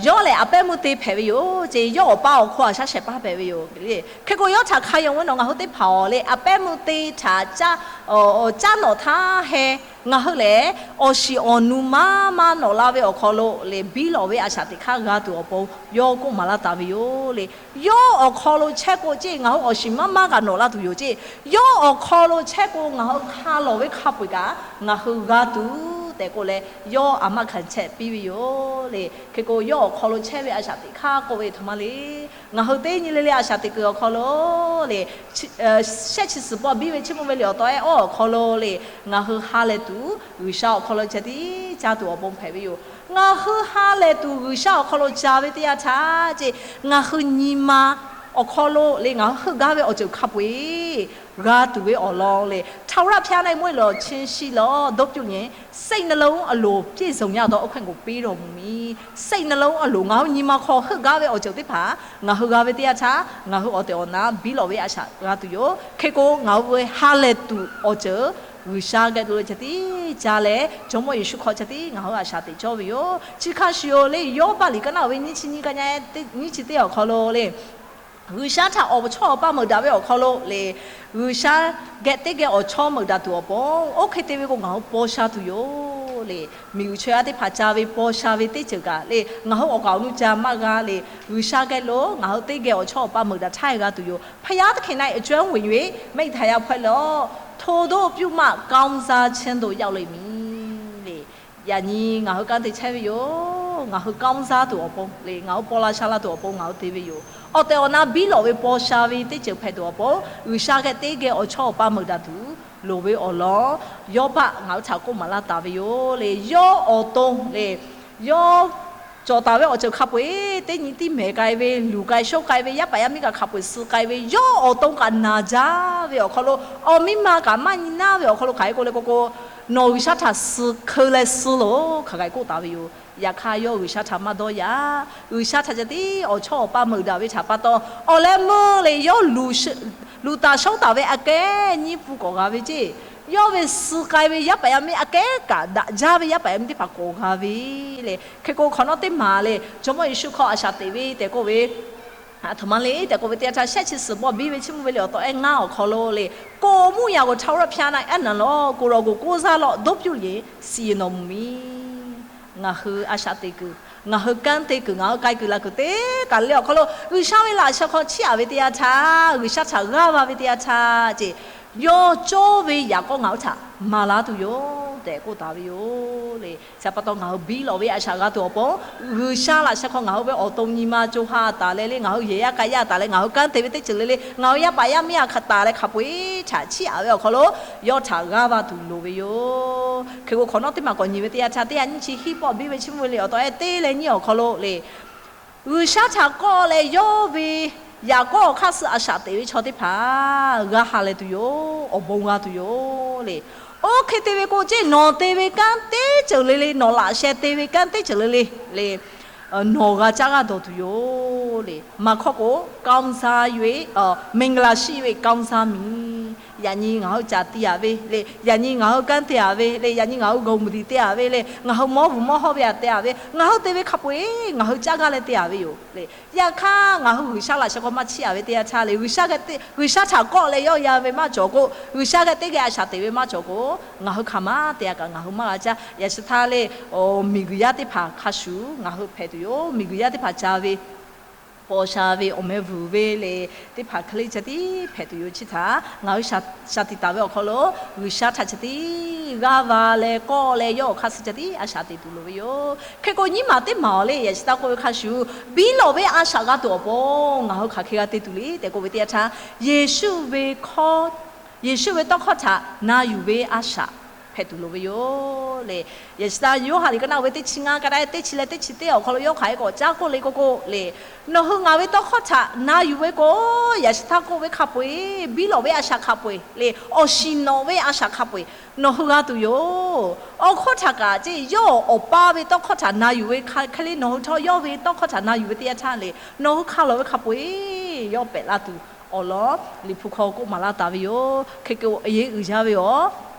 yawˇ lehˬ a pehˉ meuˇ te hpehꞈ ve yoˬ ce. Yawˇ awˬ pa awˬ hk'aw a shaˉ shehˍ hpaˇ hpehꞈ ve yoˬ le. Hk'e k'o yawˇ htaꞈ hk'a yonˍ ve nawˬ ngaˬ hui teˇ hpaˍ-oˬ le, a pehˉ meuˇ te htaꞈ caˉ nawꞈ htaˇ heh, ngaˬ hui lehˬ awˬ shiˍ awˬ nu maˇ maˇ nawꞈ la ve awˬ hk'aw lo le, biˇ lawꞈ ve a shaꞈ teꞈ hk'aˇ g'a tuˬ awˬ pon yawˇ k'oˆ maˍ laˇ taˍ ve yoˬ le. Yawˇ awˬ hk'aw lo chehˇ k'o ce, ngaˬ hui awˬ shiˍ maˇ maˇ kaꞈ nawꞈ la tuˬ yoˬ ce. Yawˇ awˬ hk'aw lo chehˇ k'o ngaˬ hui hk'a lawˬ ve hk'a peu-eˬ kaꞈ ngaˬ hui g'a tuˬ tehꞈ k'oˆ leh, yawˇ a maˇ hkanˍ chehˇ piˇ ve yoˬ le. Hk'e k'o yawˇ awˬ hk'aw lo chehˇ ve a shaꞈ teꞈ hk'aˇ k'oˆ ve htoꞈ ma le. Ngaˬ hui teˇ nyi le le a shaꞈ teꞈ kuiˬ awˬ hk'aw lo le, shehˆ chi suhˍ pawˆ biˇ ve chiˇ mvuh ve liꞈ awˬ taw-e awˇ awˬ hk'aw lo le, ngaˬ hui ha lehˬ tuˬ G'uiˬsha awˬ hk'aw lo ca tiˉ ca tuˬ awˬ pon hpehꞈ ve yoˬ. Ngaˬ hui ha lehˬ tuˬ G'uiˬsha awˬ hk'aw lo ca ve teˇ yanˇ htaˇ ce, ngaˬ hui nyi ma awˬ hk'aw lo le, ngaˬ hui heuˆ gaˇ ve awˬ ceuˬ hk'a peu-eˬ g'a tuˬ ve awˬ lawn le, ထာဝရဘုရား ná-e mvuhˇ-e lawˬ chi shi lawˬ dawˇ pyuˆ nyi, စိတ်နှလုံး အလိုပြည့်စုံရသော အခွင့်ကို ပေးတော်မူမည်. စိတ်နှလုံး အလို ngaˬ hui nyi ma hk'aw heuˆ gaˇ ve awˬ ceuˬ teˇ hpaˍ ngaˬ hui g'a ve teˇ yanˇ htaˇ, ngaˬ hui awˬ tehˬ awˬ na biˇ lawꞈ ve a shaꞈ g'a tuˬ yoˬ. Hk'e k'o ngaˬ hui ve ha lehˬ tuˬ awˬ ceuˬ G'uiˬsha geh lo le ca tiˉ ca leh, Jawˇmawˇ Yeˍsuˆ hk'aw ca tiˉ ngaˬ hui a shaꞈ teꞈ cawˇ ve yoˬ. Chi hk'a shuˍ yoˬ le, Yawˇbaˆ liꞈ ka naˆ-o ve nyiˇ chi nyiˇ ka nyi, nyiˇ chi teˇ awˬ hk'aw lo le, G'uiˬsha htaꞈ awˬ chawˇ awˬ paˇ meuꞈ daꞈ ve awˬ hk'aw lo le, G'uiˬsha geh teˇ geh awˬ chawˇ meuꞈ daꞈ tuˬ awˬ pon, oˇ hk'e te ve k'o ngaˬ hui paw sha tuˬ yoˬ le. Miˬguiˬ chaw yaˇ teˇ hpaˍ ca ve paw sha ve teˇ ceuˬ kaꞈ le, ngaˬ hui awˬ kaˍ awˬ nu ca maˇ g'a le. G'uiˬsha geh lo ngaˬ hui teˇ geh awˬ chawˇ awˬ paˇ meuꞈ daꞈ htaˇ g'a tuˬ yoˬ. ဘုရားသခင် ၌အကျွမ်းဝင်၍ မိတ္တာရပ်ဖွဲ့လျက် ထိုသို့ပြုမှ ကောင်းစားခြင်းသို့ ရောက်လိမ့်မည် le. Yaꞈ nyi ngaˬ hui kanˉ te chehˇ ve yoˬ. Ngaˬ hui ကောင်းစား tuˬ awˬ pon le, ngaˬ hui paw la sha la tuˬ awˬ pon ngaˬ hui te ve yoˬ. Awˬ tehˬ awˬ na biˇ lawꞈ ve paw sha ve teˇ ceuˬ hpehꞈ tuˬ awˬ pon, G'uiˬsha geh teˇ geh awˬ chawˇ awˬ paˇ meuꞈ daꞈ tuˬ loˍ ve awˬ lawn, Yawˇbaˆ ngaˬ hui htaꞈ k'oˆ maˍ laˇ taˍ ve yoˬ le. Yawˇ awˬ to le, yawˇ cawˬ taˍ ve awˬ ceuˬ hk'a peu-eˬ teˇ nyi tiˉ mehˍ k'ai ve, luˬ k'ai shoˉ k'ai ve, yaˇ paˍ yaˇ miˇ kaꞈ hk'a peu-eˬ suh k'ai ve, yawˇ awˬ to kaꞈ naˍ jaˇ ve awˬ hk'aw lo, awˬ miˇ ma kaꞈ maˇ nyi naˇ ve awˬ hk'aw lo hk'aˬ hk'e k'oˆ le k'o k'o, nawˬ G'uiˬsha htaꞈ suh hkeu leh suh loˬ hk'aˬ hk'e k'oˆ taˍ ve yoˬ. Yaꞈ hk'aˇ yawˇ G'uiˬsha htaꞈ maˇ dawˇ yaꞈ. G'uiˬsha htaꞈ ca tiˉ awˬ chawˇ awˬ paˇ meuꞈ daꞈ ve htaꞈ pa taw, awˬ leh meuˇ le yawˇ luˬ taˍ shawˉ taˍ ve aꞈ kehˉ nyiˇ pun k'awꞈ g'a ve ceˇ. Yawˇ ve suh k'ai ve yaˇ paˍ yaˇ miˇ aꞈ kehˉ kaꞈ daꞈ jaˇ ve yaˇ paˍ yaˇ miˇ teˇ hpaˍ k'awꞈ g'a ve le. Hk'e k'o hk'awꞈ nawˉ teˇ maˍ le, Jawˇmawˇ Yeˍsuˆ hk'aw a shaꞈ teꞈ ve tehꞈ k'oˆ ve, aˬ htoꞈ ma le tehꞈ k'oˆ ve teˇ yanˇ htaˇ, shehˆ chi suhˍ pawˆ biˇ ve chiˇ mvuh ve liꞈ awˬ taw-e ngaˇ awˬ hk'aw lo le, ကိုယ်အမှုအရာကို ထာဝရဘုရား၌ အပ်နှံလော့။ ကိုယ်တော်ကို ကိုးစားလော့။ သို့ပြုလျှင် စီရင်တော်မူမည်. Ngaˬ hui a shaꞈ teꞈ kuiˬ, ngaˬ hui kanˉ te kuiˬ, ngaˬ hui k'ai kuiˬ la kuiˬ teˇ kaˬ le awˬ hk'aw lo G'uiˬsha ve laꞈ sheh hk'aw chiˇ aꞈ ve teˇ yanˇ htaˇ, G'uiˬsha htaꞈ g'aˇ va ve teˇ yanˇ htaˇ ce, yawˇ cawˇ ve yaꞈ k'aw ngaˬ hui htaꞈ maˍ laˇ tuˬ yoˬ tehꞈ k'oˆ taˍ ve yoˬ le. Chi pa taw ngaˬ hui biˇ lawꞈ ve a shaꞈ g'a tuˬ awˬ pon, G'uiˬsha laꞈ sheh hk'aw ngaˬ hui ve awˬ to nyi ma co ha taˍ leh le, ngaˬ hui yehˬ yaˇ k'ai yaˇ taˍ leh, ngaˬ hui kanˉ te ve teˇ ceuˬ le le, ngaˬ hui yaˇ paˍ yaˇ miˇ a hk'a taˍ leh hk'a peu-eˬ htaꞈ chiˇ aꞈ ve awˬ hk'aw lo, yawˇ htaꞈ g'aˇ va tuˬ loˍ ve yoˬ. Hk'e k'o hk'awꞈ nawˉ teˇ maˬ k'awꞈ nyi ve teˇ yanˇ htaˇ, teˇ yanˇ nyiˇ chi hiˉ pawˆ biˇ ve chiˇ mvuh ve liꞈ awˬ taw-e teˇ leh nyiˇ awˬ hk'aw lo le, G'uiˬsha htaꞈ kawˆ leh yawˇ ve Yaꞈ k'aw awˬ hk'aˇ suh a shaꞈ teꞈ ve chaw teˇ hpaˍ g'a ha leh tuˬ yoˬ. Awˬ bon g'a tuˬ yoˬ le. Oˇ hk'e te ve k'o, ceˇ nawˬ te ve kanˉ teˇ ceuˬ le le, nawˬ laꞈ sheh te ve kanˉ teˇ ceuˬ le le le, nawˬ g'a caˇ g'aˇ dawˬ tuˬ yoˬ le. Maˍ hkawˇ k'o, ကောင်းစား၍ မင်္ဂလာရှိ၍ ကောင်းစားမည်. Yaꞈ nyi ngaˬ hui caˍ te-a ve le, yaꞈ nyi ngaˬ hui kanˉ te-a ve le, yaꞈ nyi ngaˬ hui gawˬ muˍ diˍ te-a ve le, ngaˬ hui mawˇ vuˬ mawˇ hawˇ ve aꞈ te-a ve, ngaˬ hui te ve hk'a peu-eˬ ngaˬ hui caˇ gaˇ leh te-a ve yoˬ le. Yaꞈ hk'aˇ, ngaˬ hui G'uiˬsha laꞈ sheh hk'aw maˇ chiˇ-a ve teˇ yanˇ htaˇ le, G'uiˬsha geh teˇ, G'uiˬsha htaꞈ kawˆ leh yawˆ yan ve maˇ cawˬ k'o, G'uiˬsha geh teˇ geh a shaꞈ teꞈ ve maˇ cawˬ k'o, ngaˬ hui hk'aˬ ma te-a kaꞈ ngaˬ hui maˇ g'a caˇ. Yaꞈ shi htaˇ le, miˬ guiˬ yaˇ teˇ hpaˍ hk'a shuˍ ngaˬ hui hpehꞈ tuˬ yoˬ. Miˬ guiˬ yaˇ teˇ hpaˍ ca ve, paw sha ve, awˬ meh vuiˬ ve le, teˇ hpaˍ hk'e le ca tiˉ hpehꞈ tuˬ yoˬ. Chi htaꞈ ngaˬ hui shaˍ tiꞈ taˍ ve awˬ hk'aw lo, G'uiˬsha htaꞈ ca tiˉ g'aˇ va leh kawˆ leh yawˇ awˬ hk'aˇ suh ca tiˉ a shaꞈ teꞈ tuˬ loˍ ve yoˬ. Hk'e k'o, nyiˇ maˬ teˇ maˬ awˬ le, yaꞈ shi htaˇ k'oˆ ve hk'a shuˍ, biˇ lawꞈ ve a shaꞈ g'a tuˬ awˬ pon ngaˬ hui hk'aˬ hk'e g'a te tuˬ le tehꞈ k'oˆ ve teˇ yanˇ htaˇ, Yeˍsuˆ ve hkawˇ, Yeˍsuˆ ve tawˇ hkawˇ htaꞈ na yuˬ ve a shaꞈ hpehꞈ tuˬ loˍ ve yoˬ le. Yaꞈ shi htaˇ Yoˇhanˬ liꞈ ka naˆ uiˍ ve teˇ chi ngaˇ ka daꞈ teˇ chi leh teˇ chi teˇ awˬ hk'aw lo yawˇ hk'aˬ hk'e k'awꞈ caˉ k'oˆ le k'oˆ k'o le, nawˬ hui ngaˬ ve tawˇ hkawˇ htaꞈ na yuˬ ve k'o, yaꞈ shi htaˇ k'oˆ ve hk'a peu-eˬ biˇ lawꞈ ve a shaꞈ hk'a peu-eˬ le, awˬ shiˍ nawꞈ ve a shaꞈ hk'a peu-eˬ nawˬ hui g'a tuˬ yoˬ. Awˬ hkawˇ htaꞈ kaꞈ ceˇ, yawˇ awˬ pa ve tawˇ hkawˇ htaꞈ na yuˬ ve hk'e le, nawˬ hui htawˇ yawˇ ve tawˇ hkawˇ htaꞈ na yuˬ ve teˇ yanˇ htaˇ le, nawˬ hui hk'a lawˬ ve hk'a peu-eˬ yawˇ pehꞈ la tuˬ awˬ lawn Liꞈ hpu hk'aw k'oˆ maˍ laˇ taˍ ve yoˬ. Hk'e k'o, a yehˉ uiˍ jaˇ ve awˬ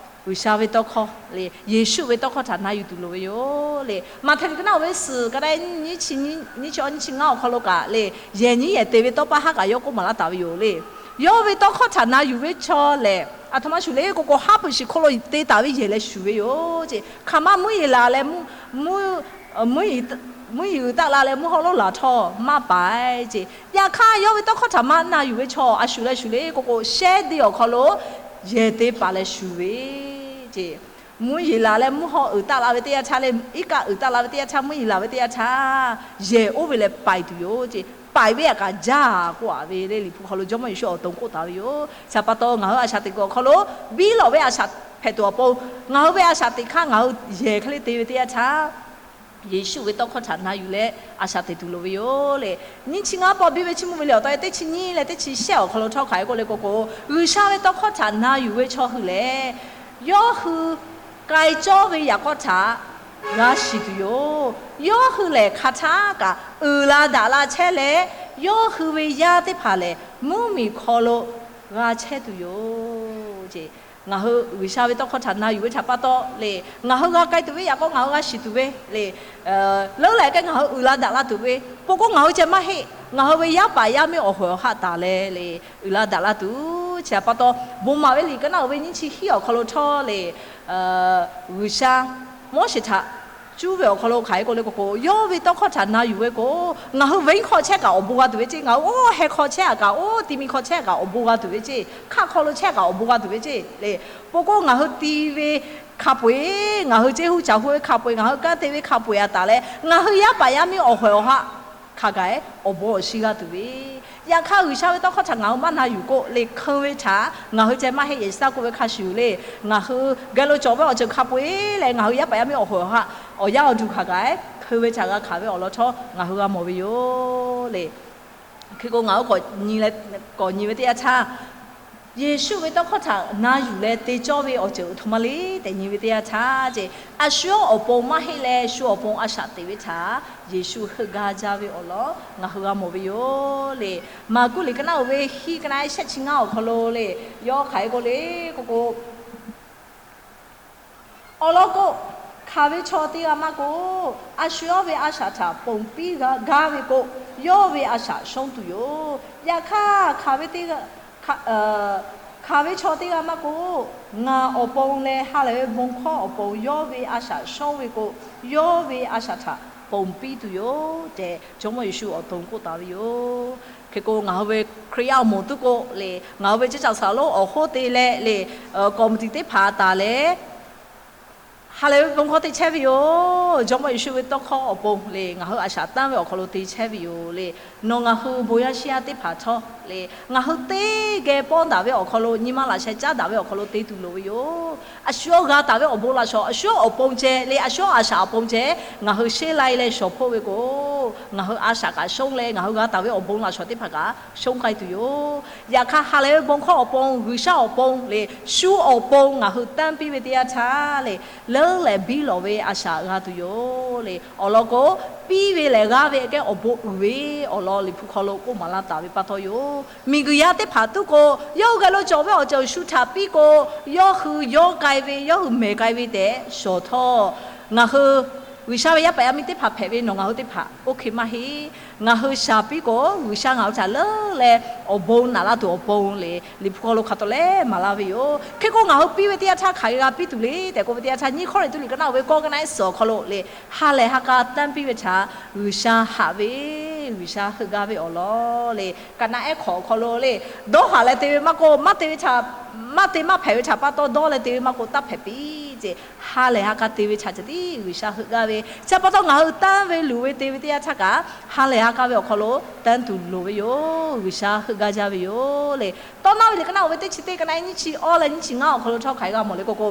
G'uiˬsha ve tawˇ hkawˇ le, Yeˍsuˆ ve tawˇ hkawˇ htaꞈ na yuˬ tuˬ loˍ ve yoˬ le. Maꞈhtehˍ liꞈ ka naˆ uiˍ ve suhˍ ka daꞈ nyiˇ chi, nyiˇ chi awˇ nyiˇ chi ngaˇ awˬ hk'aw lo kaꞈ le, yehˬ nyiˉ yehˬ te ve tawˇ paˇ haˉ kaꞈ yawˇ k'oˆ maˍ laˇ taˍ ve yoˬ le. Yawˇ ve tawˇ hkawˇ htaꞈ na yuˬ ve chaw lehˬ, aˬ htoꞈ ma shuˍ le k'o k'o, haˉ pui shiˍ hk'oˆ lo te taˍ ve yehˬ leh shuˍ ve yoˬ ceˇ. Hk'aˬ ma mvuhˇ yeˬ laˬ leh, mvuhˇ yeˬ uiˍ taˆ la leh mvuhˇ hawˉ lonˉ laˬ htawˇ maˇ paiˍ ceˇ. Yaꞈ hk'aˇ, yawˇ ve tawˇ hkawˇ htaꞈ maˇ na yuˬ ve chaw a shuˍ leh shuˍ le k'o k'o, shehˉ de awˬ hk'aw lo yehˬ te paˍ leh shuˍ ve ceˇ. Mvuhˇ yeˬ laˬ leh mvuhˇ hawˉ uiˍ taˆ la ve teˇ yanˇ htaˇ le, iˉ kaˆ uiˍ taˆ la ve teˇ yanˇ htaˇ, mvuhˇ yeˬ laˬ ve teˇ yanˇ htaˇ, yehˬ oˇ ve leh paiˍ tuˬ yoˬ ceˇ. Paiˍ ve aꞈ kaꞈ jaˇ k'oˆ-a ve le, Liꞈ hpu hk'aw lo Jawˇmawˇ Yeˍsuˆ awˬ to k'oˆ taˍ ve yoˬ. Chi htaꞈ pa taw, ngaˬ hui a shaꞈ teꞈ kuiˬ awˬ hk'aw lo biˇ lawꞈ ve a shaꞈ hpehꞈ tuˬ awˬ pon, ngaˬ hui ve a shaꞈ teꞈ hk'aˇ ngaˬ hui yehˬ hk'e le te ve teˇ yanˇ htaˇ, Yeˍsuˆ ve tawˇ hkawˇ htaꞈ na yuˬ leh a shaꞈ teꞈ tuˬ loˍ ve yoˬ le. Nyiˇ chi ngaˇ paw biˇ ve chiˇ mvuh ve le awˬ taw e teˇ chi nyiˇ leh teˇ chi shehˆ awˬ hk'aw lo htawˇ hk'aˬ hk'e k'oˆ le k'o k'o, G'uiˬsha ve tawˇ hkawˇ htaꞈ na yuˬ ve chaw hui lehˬ, yawˇ hui k'ai cawˇ ve yaꞈ k'aw htaꞈ g'a shiˍ tuˬ yoˬ. Yawˇ hui lehˬ hk'aˬ htaˇ kaꞈ uiˍ la daꞈ la chehˇ leh, yawˇ hui ve yaˇ teˇ hpaˍ lehˬ mvuhˇmiˬ hk'aw lo g'a chehˇ tuˬ yoˬ ceˇ. Ngaˬ hui G'uiˬsha ve tawˇ hkawˇ htaꞈ na yuˬ ve htaꞈ pa taw le, ngaˬ hui g'a k'ai tuˬ ve yaꞈ k'aw ngaˬ hui g'a shiˍ tuˬ ve le, leuˉ leh k'ai ngaˬ hui uiˍ la daꞈ la tuˬ ve, pon k'o ngaˬ hui ceh maˇ heˆ. Ngaˬ hui ve yaˇ paˍ yaˇ miˇ awˬ hoꞈ awˬ haˆ taˍ leh le, uiˍ la daꞈ la tuˬ. Chi htaꞈ pa taw, bon maˍ ve liꞈ ka naˆ uiˍ ve nyiˇ chi hiˉ awˬ hk'aw lo htawˇ le, G'uiˬsha Moˉseˍ htaꞈ cuˇ ve awˬ hk'aw lo hk'aˬ hk'e k'oˆ le k'o k'o, yawˇ ve tawˇ hkawˇ htaꞈ na yuˬ ve k'o, ngaˬ hui venˇ hk'aw chehˇ kaꞈ awˬ bon g'a tuˬ ve ceˇ, ngaˬ hui oˇ heh hk'aw chehˇ kaꞈ, oˇ ti mi hk'aw chehˇ kaꞈ awˬ bon g'a tuˬ ve ceˇ, hk'aˆ hk'aw lo chehˇ kaꞈ awˬ bon g'a tuˬ ve ceˇ le. Pon k'o ngaˬ hui ti ve hk'a peu-eˬ, ngaˬ hui ceˇ huˉ caˬ huˉ ve hk'a peu-eˬ, ngaˬ hui kanˉ te ve hk'a peu-eˬ aꞈ taˍ leh, ngaˬ hui yaˇ paˍ yaˇ miˇ awˬ hoꞈ awˬ haˆ hk'a gaˬ awˬ bon awˬ shiˍ g'a tuˬ ve, yaꞈ hk'aˇ G'uiˬsha ve tawˇ hkawˇ htaꞈ ngaˬ hui maˇ na yuˬ k'o le, hkeu ve htaꞈ ngaˬ hui ceh maˇ heˆ. Yaꞈ shi taˇ k'oˆ ve hk'a shuˍ le, ngaˬ hui geh lo cawˬ ve awˬ ceuˬ hk'a peu-eˬ leh ngaˬ hui yaˇ paˍ yaˇ miˇ awˬ hoꞈ awˬ haˆ awˬ yanˇ awˬ duˬ hk'a gaˬ hkeu ve htaꞈ g'a hkanˍ ve awˬ lawn htawˇ ngaˬ hui g'a mawˬ ve yoˬ le. Hk'e k'o ngaˬ hui k'awꞈ nyi ve teˇ yanˇ htaˇ, Yeˍsuˆ ve tawˇ hkawˇ htaꞈ na yuˬ leh te cawˇ ve awˬ ceuˬ aˬ htoꞈ ma le tehꞈ nyi ve teˇ yanˇ htaˇ ceˇ, a shu yawˇ awˬ pon maˇ heˆ leh shu awˬ pon a shaꞈ teꞈ ve htaꞈ Yeˍsuˆ heuˆ gaˇ jaˇ ve awˬ lawn ngaˬ hui g'a mawˬ ve yoˬ le. Maˍkuˆ liꞈ ka naˆ uiˍ ve hiˉ ka naˆ shehˆ chi ngaˇ awˬ hk'aw lo le, yawˇ hk'aˬ hk'e k'oˆ le k'o k'o, awˬ lawn k'o, hkanˍ ve chaw teˇ g'aˇ maˇ k'oˆ, a shu yawˇ ve a shaꞈ htaꞈ ponˬ piˇ gaˇ ve k'o, yawˇ ve a shaꞈ shonˇ tuˬ yoˬ. Yaꞈ hk'aˇ, hkanˍ ve chaw teˇ g'aˇ maˇ k'oˆ, ngaˬ awˬ pon leh ha lehˬ ve bon hkawˇ awˬ pon yawˇ ve a shaꞈ shonˇ ve k'o, yawˇ ve a shaꞈ htaꞈ ponˬ piˇ tuˬ yoˬ tehꞈ, Jawˇmawˇ Yeˍsuˆ awˬ to k'oˆ taˍ ve yoˬ. Hk'e k'o, ngaˬ hui ve Hkriꞈ yaˇ awˬ moˍ tuˉ k'o le, ngaˬ hui ve ceˇ caꞈ saˍ lonˉ awˬ hoˉ te leh le, kawˍ muˍ tiˍ teˇ hpaˍ taˍ leh, Ha lehˬ ve bon hkawˇ te chehˇ ve yoˬ. Jawˇmawˇ Yeˍsuˆ ve tawˇ hkawˇ awˬ pon le, ngaˬ hui a shaꞈ tanˇ ve awˬ hk'aw lo te chehˇ ve yoˬ le. Nawˬ ngaˬ hui bon yaˇ shiˉ yaˇ teˇ hpaˍ htawˇ le, ngaˬ hui teˇ geh pawˇ daꞈ ve awˬ hk'aw lo, nyi ma laꞈ sheh caˉ daꞈ ve awˬ hk'aw lo te tuˬ loˍ ve yoˬ. A shu yawˇ g'a taˍ ve awˬ bon laꞈ shawˍ, a shu yawˇ awˬ pon ceh le, a shu yawˇ a shaꞈ awˬ pon ceh, ngaˬ hui sheˉ lai leh shawˍ hpoˆ ve k'o, ngaˬ hui a shaꞈ kaꞈ shonˇ leh, ngaˬ hui g'a taˍ ve awˬ bon laꞈ shawˍ teˇ hpaˍ kaꞈ shonˇ k'ai tuˬ yoˬ. Yaꞈ hk'aˇ, ha lehˬ ve bon hkawˇ awˬ pon, G'uiˬsha awˬ pon le, shu awˬ pon ngaˬ hui tanˇ piˇ ve teˇ yanˇ htaˇ le, leuˉ leh biˇ lawˬ ve a shaꞈ g'a tuˬ yoˬ le. Awˬ lawn k'o, piˇ ve lehˬ g'aˇ ve kehˉ awˬ bon uiˍ ve awˬ lawn Liꞈ hpu hk'aw lo k'oˆ maˍ laˇ taˍ ve pa taw yoˬ. Miˬguiˬ yaˇ teˇ hpaˍ tuˉ k'o, yawˇ hui geh lo cawˬ ve awˬ ceuˬ shu htaꞈ piˇ k'o, yawˇ hui yawˇ k'ai ve, yawˇ hui mehˬ k'ai ve tehꞈ shawˍ htawˇ, ngaˬ hui G'uiˬsha ve yaˇ paˍ yaˇ miˇ teˇ hpaˍ hpehꞈ ve nawˬ ngaˬ hui teˇ hpaˍ oˇ hk'e maˇ heˆ. Ngaˬ hui shaˍ piˇ k'o, G'uiˬsha ngaˬ hui htaꞈ leuˉ leh awˬ bon naꞈ laˇ tuˬ awˬ pon le, Liꞈ hpu hk'aw lo hk'a tawˍ leh maˍ laˇ ve yoˬ. Hk'e k'o, ngaˬ hui piˇ ve teˇ yanˇ htaˇ hk'aˬ hk'e g'a piˇ tuˬ le tehꞈ k'oˆ ve teˇ yanˇ htaˇ, Nyiˇ Hkawˇrenˍhtuˆ liꞈ ka naˆ oˇ ve kawˇ ka naˆ ehˉ suhˍ awˬ hk'aw lo le, ha lehˬ ha k'a tanˇ piˇ ve htaꞈ G'uiˬsha haꞈ ve, G'uiˬsha heuˆ gaˇ ve awˬ lawn le, ka naˆ ehˉ hk'awꞈ awˬ hk'aw lo le, dawˇ haˍ leh te ve maˇ k'oˆ, maˇ te ve htaꞈ, maˇ te maˇ hpehꞈ ve htaꞈ pa taw dawˇ leh te ve maˇ k'oˆ, taˇ hpehꞈ piˇ ce. Ha lehˬ ha k'a te ve htaꞈ ceh tiˉ G'uiˬsha heuˆ gaˇ ve. Chi pa taw ngaˬ hui tanˇ ve luˬ ve te ve teˇ yanˇ htaˇ kaꞈ, ha lehˬ ha k'a ve awˬ hk'aw lo tanˇ tuˬ loˍ ve yoˬ. G'uiˬsha heuˆ gaˇ jaˇ ve yoˬ le. Tawˇ naˇ ve liꞈ ka naˆ oˇ ve teˇ chi teˇ ka naˆ ehˉ nyiˇ chi awˇ leh nyiˇ chi ngaˇ awˬ hk'aw lo htawˇ hk'aˬ hk'e g'a mawˬ le k'oˆ k'o,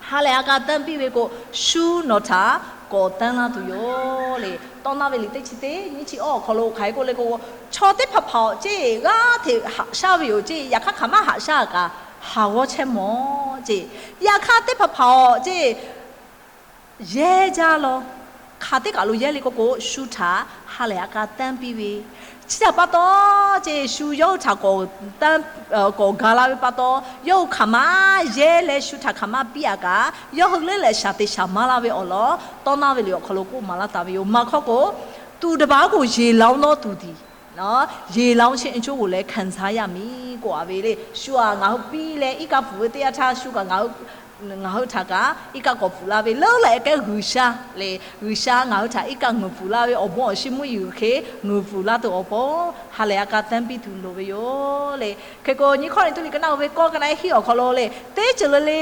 ha lehˬ ha k'a tanˇ piˇ ve k'o, shu nawˬ htaꞈ kawꞈ tanˇ laˇ tuˬ yoˬ le. Tawˇ naˇ ve liꞈ teˇ chi teˇ nyiˇ chi awˇ awˬ hk'aw lo hk'aˬ hk'e k'oˆ le k'o, chaw teˇ hpaˍ hpaˍ awˬ ceˇ g'aˇ hteꞈ haꞈ shaˉ ve yoˬ ceˇ. Yaꞈ hk'aˇ hk'aˬ maˇ haꞈ shaˉ kaꞈ, haˍ g'awˇ chehˇ mawˬ ceˇ. Yaꞈ hk'aˇ teˇ hpaˍ hpaˍ awˬ ceˇ yehˇ jaˇ law. Hk'aˬ teˇ kaꞈ lo yehˇ le k'oˆ k'o, shu htaꞈ ha lehˬ ha k'a tanˇ piˇ ve. Chi htaꞈ pa taw, ceˇ shu yawˇ hui htaꞈ kawꞈ gaˬ la ve pa taw, yawˇ hui hk'aˬ maˇ yehˇ leh shu htaꞈ hk'aˬ maˇ piˇ a kaꞈ, yawˇ hui leuˉ leh shaˍ te shaˍ maˇ laˇ ve awˬ lawn tawˇ naˇ ve liꞈ awˬ hk'aw lo k'oˆ maˍ laˇ taˍ ve yoˬ. Maˍ hkawˇ k'o, သူတစ်ပါးကို ရေလောင်းသောသူသည် ရေလောင်းခြင်းအကျိုးကိုလည်း ခံစားရမည် k'oˆ a ve le. Shu aꞈ ngaˬ hui piˇ leh iˉ kaˆ pfuhˍ ve teˇ yanˇ htaˇ, shu kaꞈ ngaˬ hui ngaˬ hui htaꞈ kaꞈ iˉ kaˆ k'awꞈ pfuhˍ laˇ ve leuˉ leh kehˉ G'uiˬsha le, G'uiˬsha ngaˬ hui htaꞈ iˉ kaˆ ngeuˍ pfuhˍ laˇ ve awˬ bon awˬ shiˍ mvuhˇ yeˬ hk'e ngeuˍ pfuhˍ laˇ tuˬ awˬ pon, ha lehˬ ha k'a tanˇ piˇ tuˬ loˍ ve yoˬ le. Hk'e k'o, Nyiˇ Hkawˇrenˍhtuˆ liꞈ ka naˆ oˇ ve kawˇ ka naˆ ehˉ hiˉ awˬ hk'aw lo le, teˇ ceuˬ le le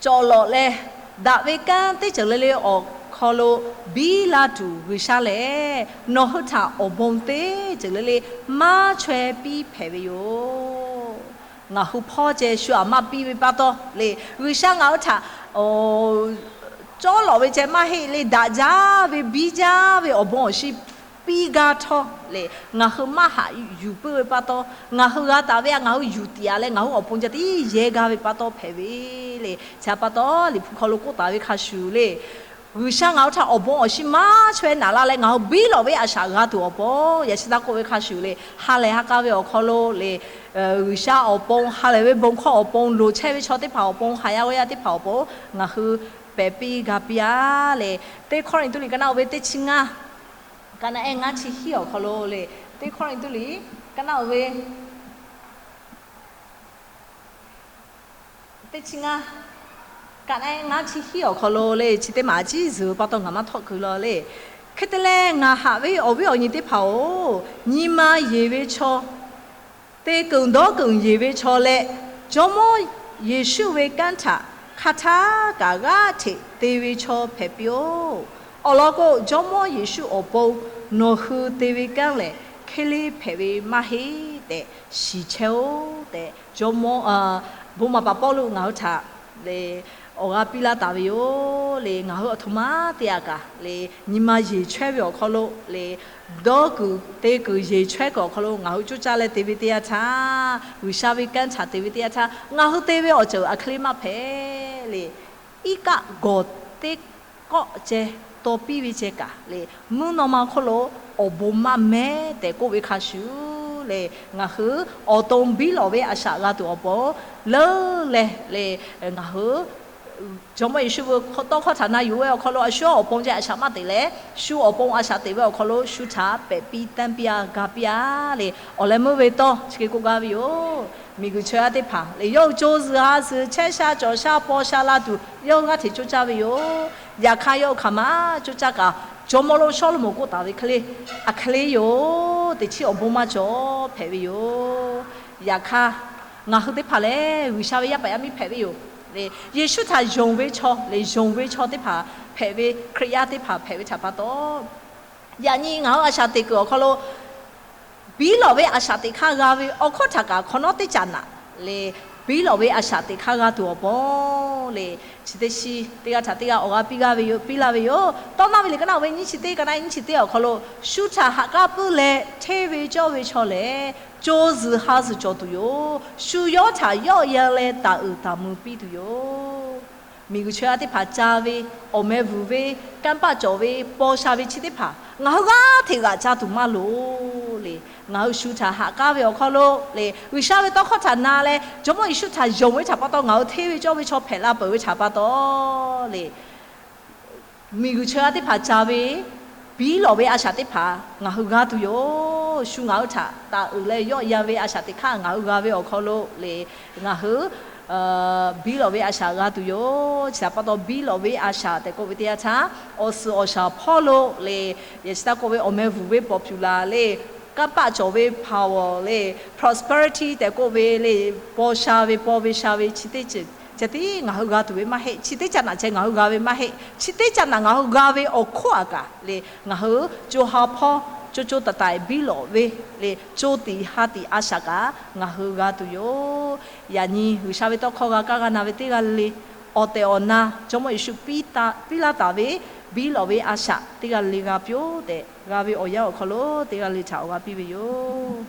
cawˬ lawꞈ leh, daꞈ ve kanˉ teˇ ceuˬ le le awˬ hk'aw lo biˇ la tuˬ G'uiˬsha lehˬ, nawˬ hui htaꞈ awˬ bon teˇ ceuˬ le le maˇ chaweh piˇ hpehꞈ ve yoˬ. Ngaˬ hui hpawˇ ceh shu aꞈ maˇ piˇ ve pa taw le, G'uiˬsha ngaˬ hui htaꞈ cawˇ lawꞈ ve ceh maˇ heˆ le, daꞈ jaˇ ve biˇ jaˇ ve awˬ bon awˬ shiˍ piˇ gaˇ htawˇ le, ngaˬ hui maˇ haꞈ yuˬ puiˉ ve pa taw, ngaˬ hui g'a taˍ ve aꞈ ngaˬ hui yuˬ tiꞈ a leh ngaˬ hui awˬ pon ca tiˉ yehˇ gaˇ ve pa taw hpehꞈ ve le. Chi pa taw, Liꞈ hpu hk'aw lo k'oˆ taˍ ve hk'a shuˍ le, G'uiˬsha ngaˬ hui htaꞈ awˬ bon awˬ shiˍ maˇ chaweh naꞈ la leh ngaˬ hui biˇ lawꞈ ve a shaꞈ g'a tuˬ awˬ pon, yaꞈ chi taˇ k'oˆ ve hk'a shuˍ le, ha lehˬ ha k'a ve awˬ hk'aw lo le, G'uiˬsha awˬ pon, ha lehˬ ve bon hkawˇ awˬ pon, loˍ chehˇ ve chaw teˇ hpaˍ awˬ pon, haˍ yaˇ g'awˇ yaˇ teˇ hpaˍ awˬ pon ngaˬ hui pehꞈ piˇ ga piˇ a le. Teˇ Hkawˇrenˍhtuˆ liꞈ ka naˆ oˇ ve teˇ chi ngaˇ ka naˆ ehˉ ngaˇ chi hiˉ awˬ hk'aw lo le, Teˇ Hkawˇrenˍhtuˆ liꞈ ka naˆ oˇ ve teˇ chi ngaˇ ka naˆ ehˉ ngaˇ chi hiˉ awˬ hk'aw lo le, chi teˇ maˬ a ciˉ zuhˬ pa taw ngaˬ maˇ htawˆ kuiˬ law le. Hk'e te leh, ngaˬ haꞈ ve awˬ viˉ awˬ nyi teˇ hpaˍ-oˬ, nyi ma yeˬ ve chaw te keunˍ dawˇ keunˍ yeˬ ve chaw leh, Jawˇmawˇ Yeˍsuˆ ve kanˉ htaꞈ hk'a htaˇ kaꞈ g'aˇ hteꞈ te ve chaw hpehꞈ piˇ-oˆ. Awˬ lawn k'o, Jawˇmawˇ Yeˍsuˆ awˬ pon nawˬ hui te ve kanˉ lehˬ, hk'e le hpehꞈ ve maˇ heˆ tehꞈ shiˍ chehˇ-oˆ tehꞈ, jawˇmawˇ, bon maˍ paˍ Pawˇluꞈ ngaˬ hui htaꞈ le awˬ g'aˇ piˇ laˇ taˍ ve yoˬ le. Ngaˬ hui aˬ htoꞈ ma te a kaꞈ le, nyi ma yeˬ chawehˇ ve awˬ hk'aw lo le, dawˇ kuiˬ te kuiˬ yeˬ chawehˇ kuiˬ awˬ hk'aw lo ngaˬ hui coˇ caˇ leh te ve teˇ yanˇ htaˇ, G'uiˬsha ve kanˉ htaꞈ te ve teˇ yanˇ htaˇ, ngaˬ hui te ve awˬ ceuˬ aˬ hk'e le maˇ hpehꞈ le. Iˉ kaˆ gawˬ teˇ kawˆ ceh taw piˇ ve ceh kaꞈ le, mvuhˇ naw ma hk'oˆ lo awˬ bon maˇ mehˉ tehꞈ k'oˆ ve hk'a shuˍ le, ngaˬ hui awˬ to biˇ lawꞈ ve a shaꞈ g'a tuˬ awˬ pon leuˉ leh le, ngaˬ hui Jawˇmawˇ Yeˍsuˆ ve tawˇ hkawˇ htaꞈ na yuˬ ve awˬ hk'aw lo a shu awˬ pon ceh a shaꞈ maˇ teꞈ leh, shu awˬ pon a shaꞈ teꞈ ve awˬ hk'aw lo shu htaꞈ pehꞈ piˇ tanˇ piˇ a ga piˇ a le, awˬ leh meuˇ ve tawˇ chi hk'e k'oˆ gaˇ ve yoˬ. Miˬguiˬ chaw yaˇ teˇ hpaˍ le, yawˇ hui co zuhˬ ha zuhˬ chehˇ sha cawˬ sha paw sha la tuˬ yawˇ hui g'aˇ hteꞈ coˇ caˇ ve yoˬ. Yaꞈ hk'aˇ, yawˇ hui hk'aˬ ma coˇ caˇ kaꞈ, jawˇmawˇ lonˉ Sawˉlaꞈmonˍ k'oˆ taˍ ve hk'e le, aˬ hk'e le yoˬ, teꞈ chiˉ awˬ bon maˇ cawˬ hpehꞈ ve yoˬ. Yaꞈ hk'aˇ, ngaˬ hui teˇ hpaˍ lehˬ, G'uiˬsha ve yaˇ paˍ yaˇ miˇ hpehꞈ ve yoˬ. Yeˍsuˆ htaꞈ yonˍ ve chaw leh yonˍ ve chaw teˇ hpaˍ hpehꞈ ve, Hkriꞈ yaˇ teˇ hpaˍ hpehꞈ ve htaꞈ pa taw, yaꞈ nyi ngaˬ hui a shaꞈ teꞈ kuiˬ awˬ hk'aw lo biˇ lawˬ ve a shaꞈ teꞈ hk'aˇ g'a ve awˬ hkawˇ htaꞈ kaꞈ hk'awꞈ nawˉ teˇ caꞈ naꞈ le, biˇ lawˬ ve a shaꞈ teꞈ hk'aˇ g'a tuˬ awˬ pon le, chi teˇ shiˍ teˇ g'aˇ htaꞈ teˇ g'aˇ awˬ g'a piˇ g'a ve yoˬ, piˇ laˇ ve yoˬ. Tawˇ naˇ ve liꞈ ka naˆ ve nyiˇ chi teˇ, ka naˆ nyiˇ chi teˇ awˬ hk'aw lo, shu htaꞈ ha k'aˉ puiˉ leh hteˇ ve cawˇ ve chaw lehˬ, co zuhˬ ha zuhˬ cawˬ tuˬ yoˬ. Shu yawˇ htaꞈ yawˆ yan leh taˍ uiˍ taˍ mui piˇ tuˬ yoˬ. Miˬguiˬ chaw yaˇ teˇ hpaˍ ca ve, awˬ meh vuiˬ ve, kanˇ paˆ cawˬ ve, paw sha ve chi teˇ hpaˍ ngaˬ hui g'aˇ hteꞈ g'aꞈ ca tuˬ maˇ loˍ le. Ngaˬ hui shu htaꞈ ha k'aˉ ve awˬ hk'aw lo le, G'uiˬsha ve tawˇ hkawˇ htaꞈ na leh Jawˇmawˇ Yeˍsuˆ htaꞈ yonˍ ve htaꞈ pa taw ngaˬ hui hteˇ ve cawˇ ve chaw hpehꞈ la peuˬ ve htaꞈ pa taw le, miˬguiˬ chaw yaˇ teˇ hpaˍ ca ve biˇ lawˬ ve a shaꞈ teˇ hpaˍ ngaˬ hui g'a tuˬ yoˬ. Shu ngaˬ hui htaꞈ taˍ uiˍ leh yawˆ yan ve a shaꞈ teꞈ hk'aˇ ngaˬ hui g'a ve awˬ hk'aw lo le, ngaˬ hui biˇ lawˬ ve a shaꞈ g'a tuˬ yoˬ. Chi htaꞈ pa taw biˇ lawˬ ve a shaꞈ tehꞈ k'oˆ ve teˇ yanˇ htaˇ, awˬ suhˍ awˬ shaˍ hpawˇ lo le, yaꞈ chi htaˇ k'oˆ ve awˬ meh vuiˬ ve pawˍ pyuˍ laˬ le, kanˇ paˆ cawˬ ve power le, prosperity tehꞈ k'oˆ ve le, paw sha ve, paw ve sha ve chi teˇ ceuˬ ceh tiˉ ngaˬ hui g'a tuˬ ve maˇ heˆ. Chi teˇ caꞈ naꞈ ceh ngaˬ hui g'a ve maˇ heˆ. Chi teˇ caꞈ naꞈ ngaˬ hui g'a ve awˬ hkawˇ aꞈ kaꞈ le, ngaˬ hui co ha hpawˇ co co taiˍ taiˍ biˇ lawˬ ve le, co tiꞈ ha tiꞈ a shaꞈ kaꞈ ngaˬ hui g'a tuˬ yoˬ. Yaꞈ nyi G'uiˬsha ve tawˇ hkawˇ g'a kaˇ g'a na ve teˇ g'aˇ le, awˬ tehˬ awˬ na Jawˇmawˇ Yeˍsuˆ piˇ laˇ taˍ ve biˇ lawˬ ve a shaꞈ teˇ g'aˇ le g'a piˇ-oˆ tehꞈ, g'a ve awˬ yanˇ awˬ hk'aw lo teˇ g'aˇ le htaꞈ awˬ g'a piˇ ve yoˬ.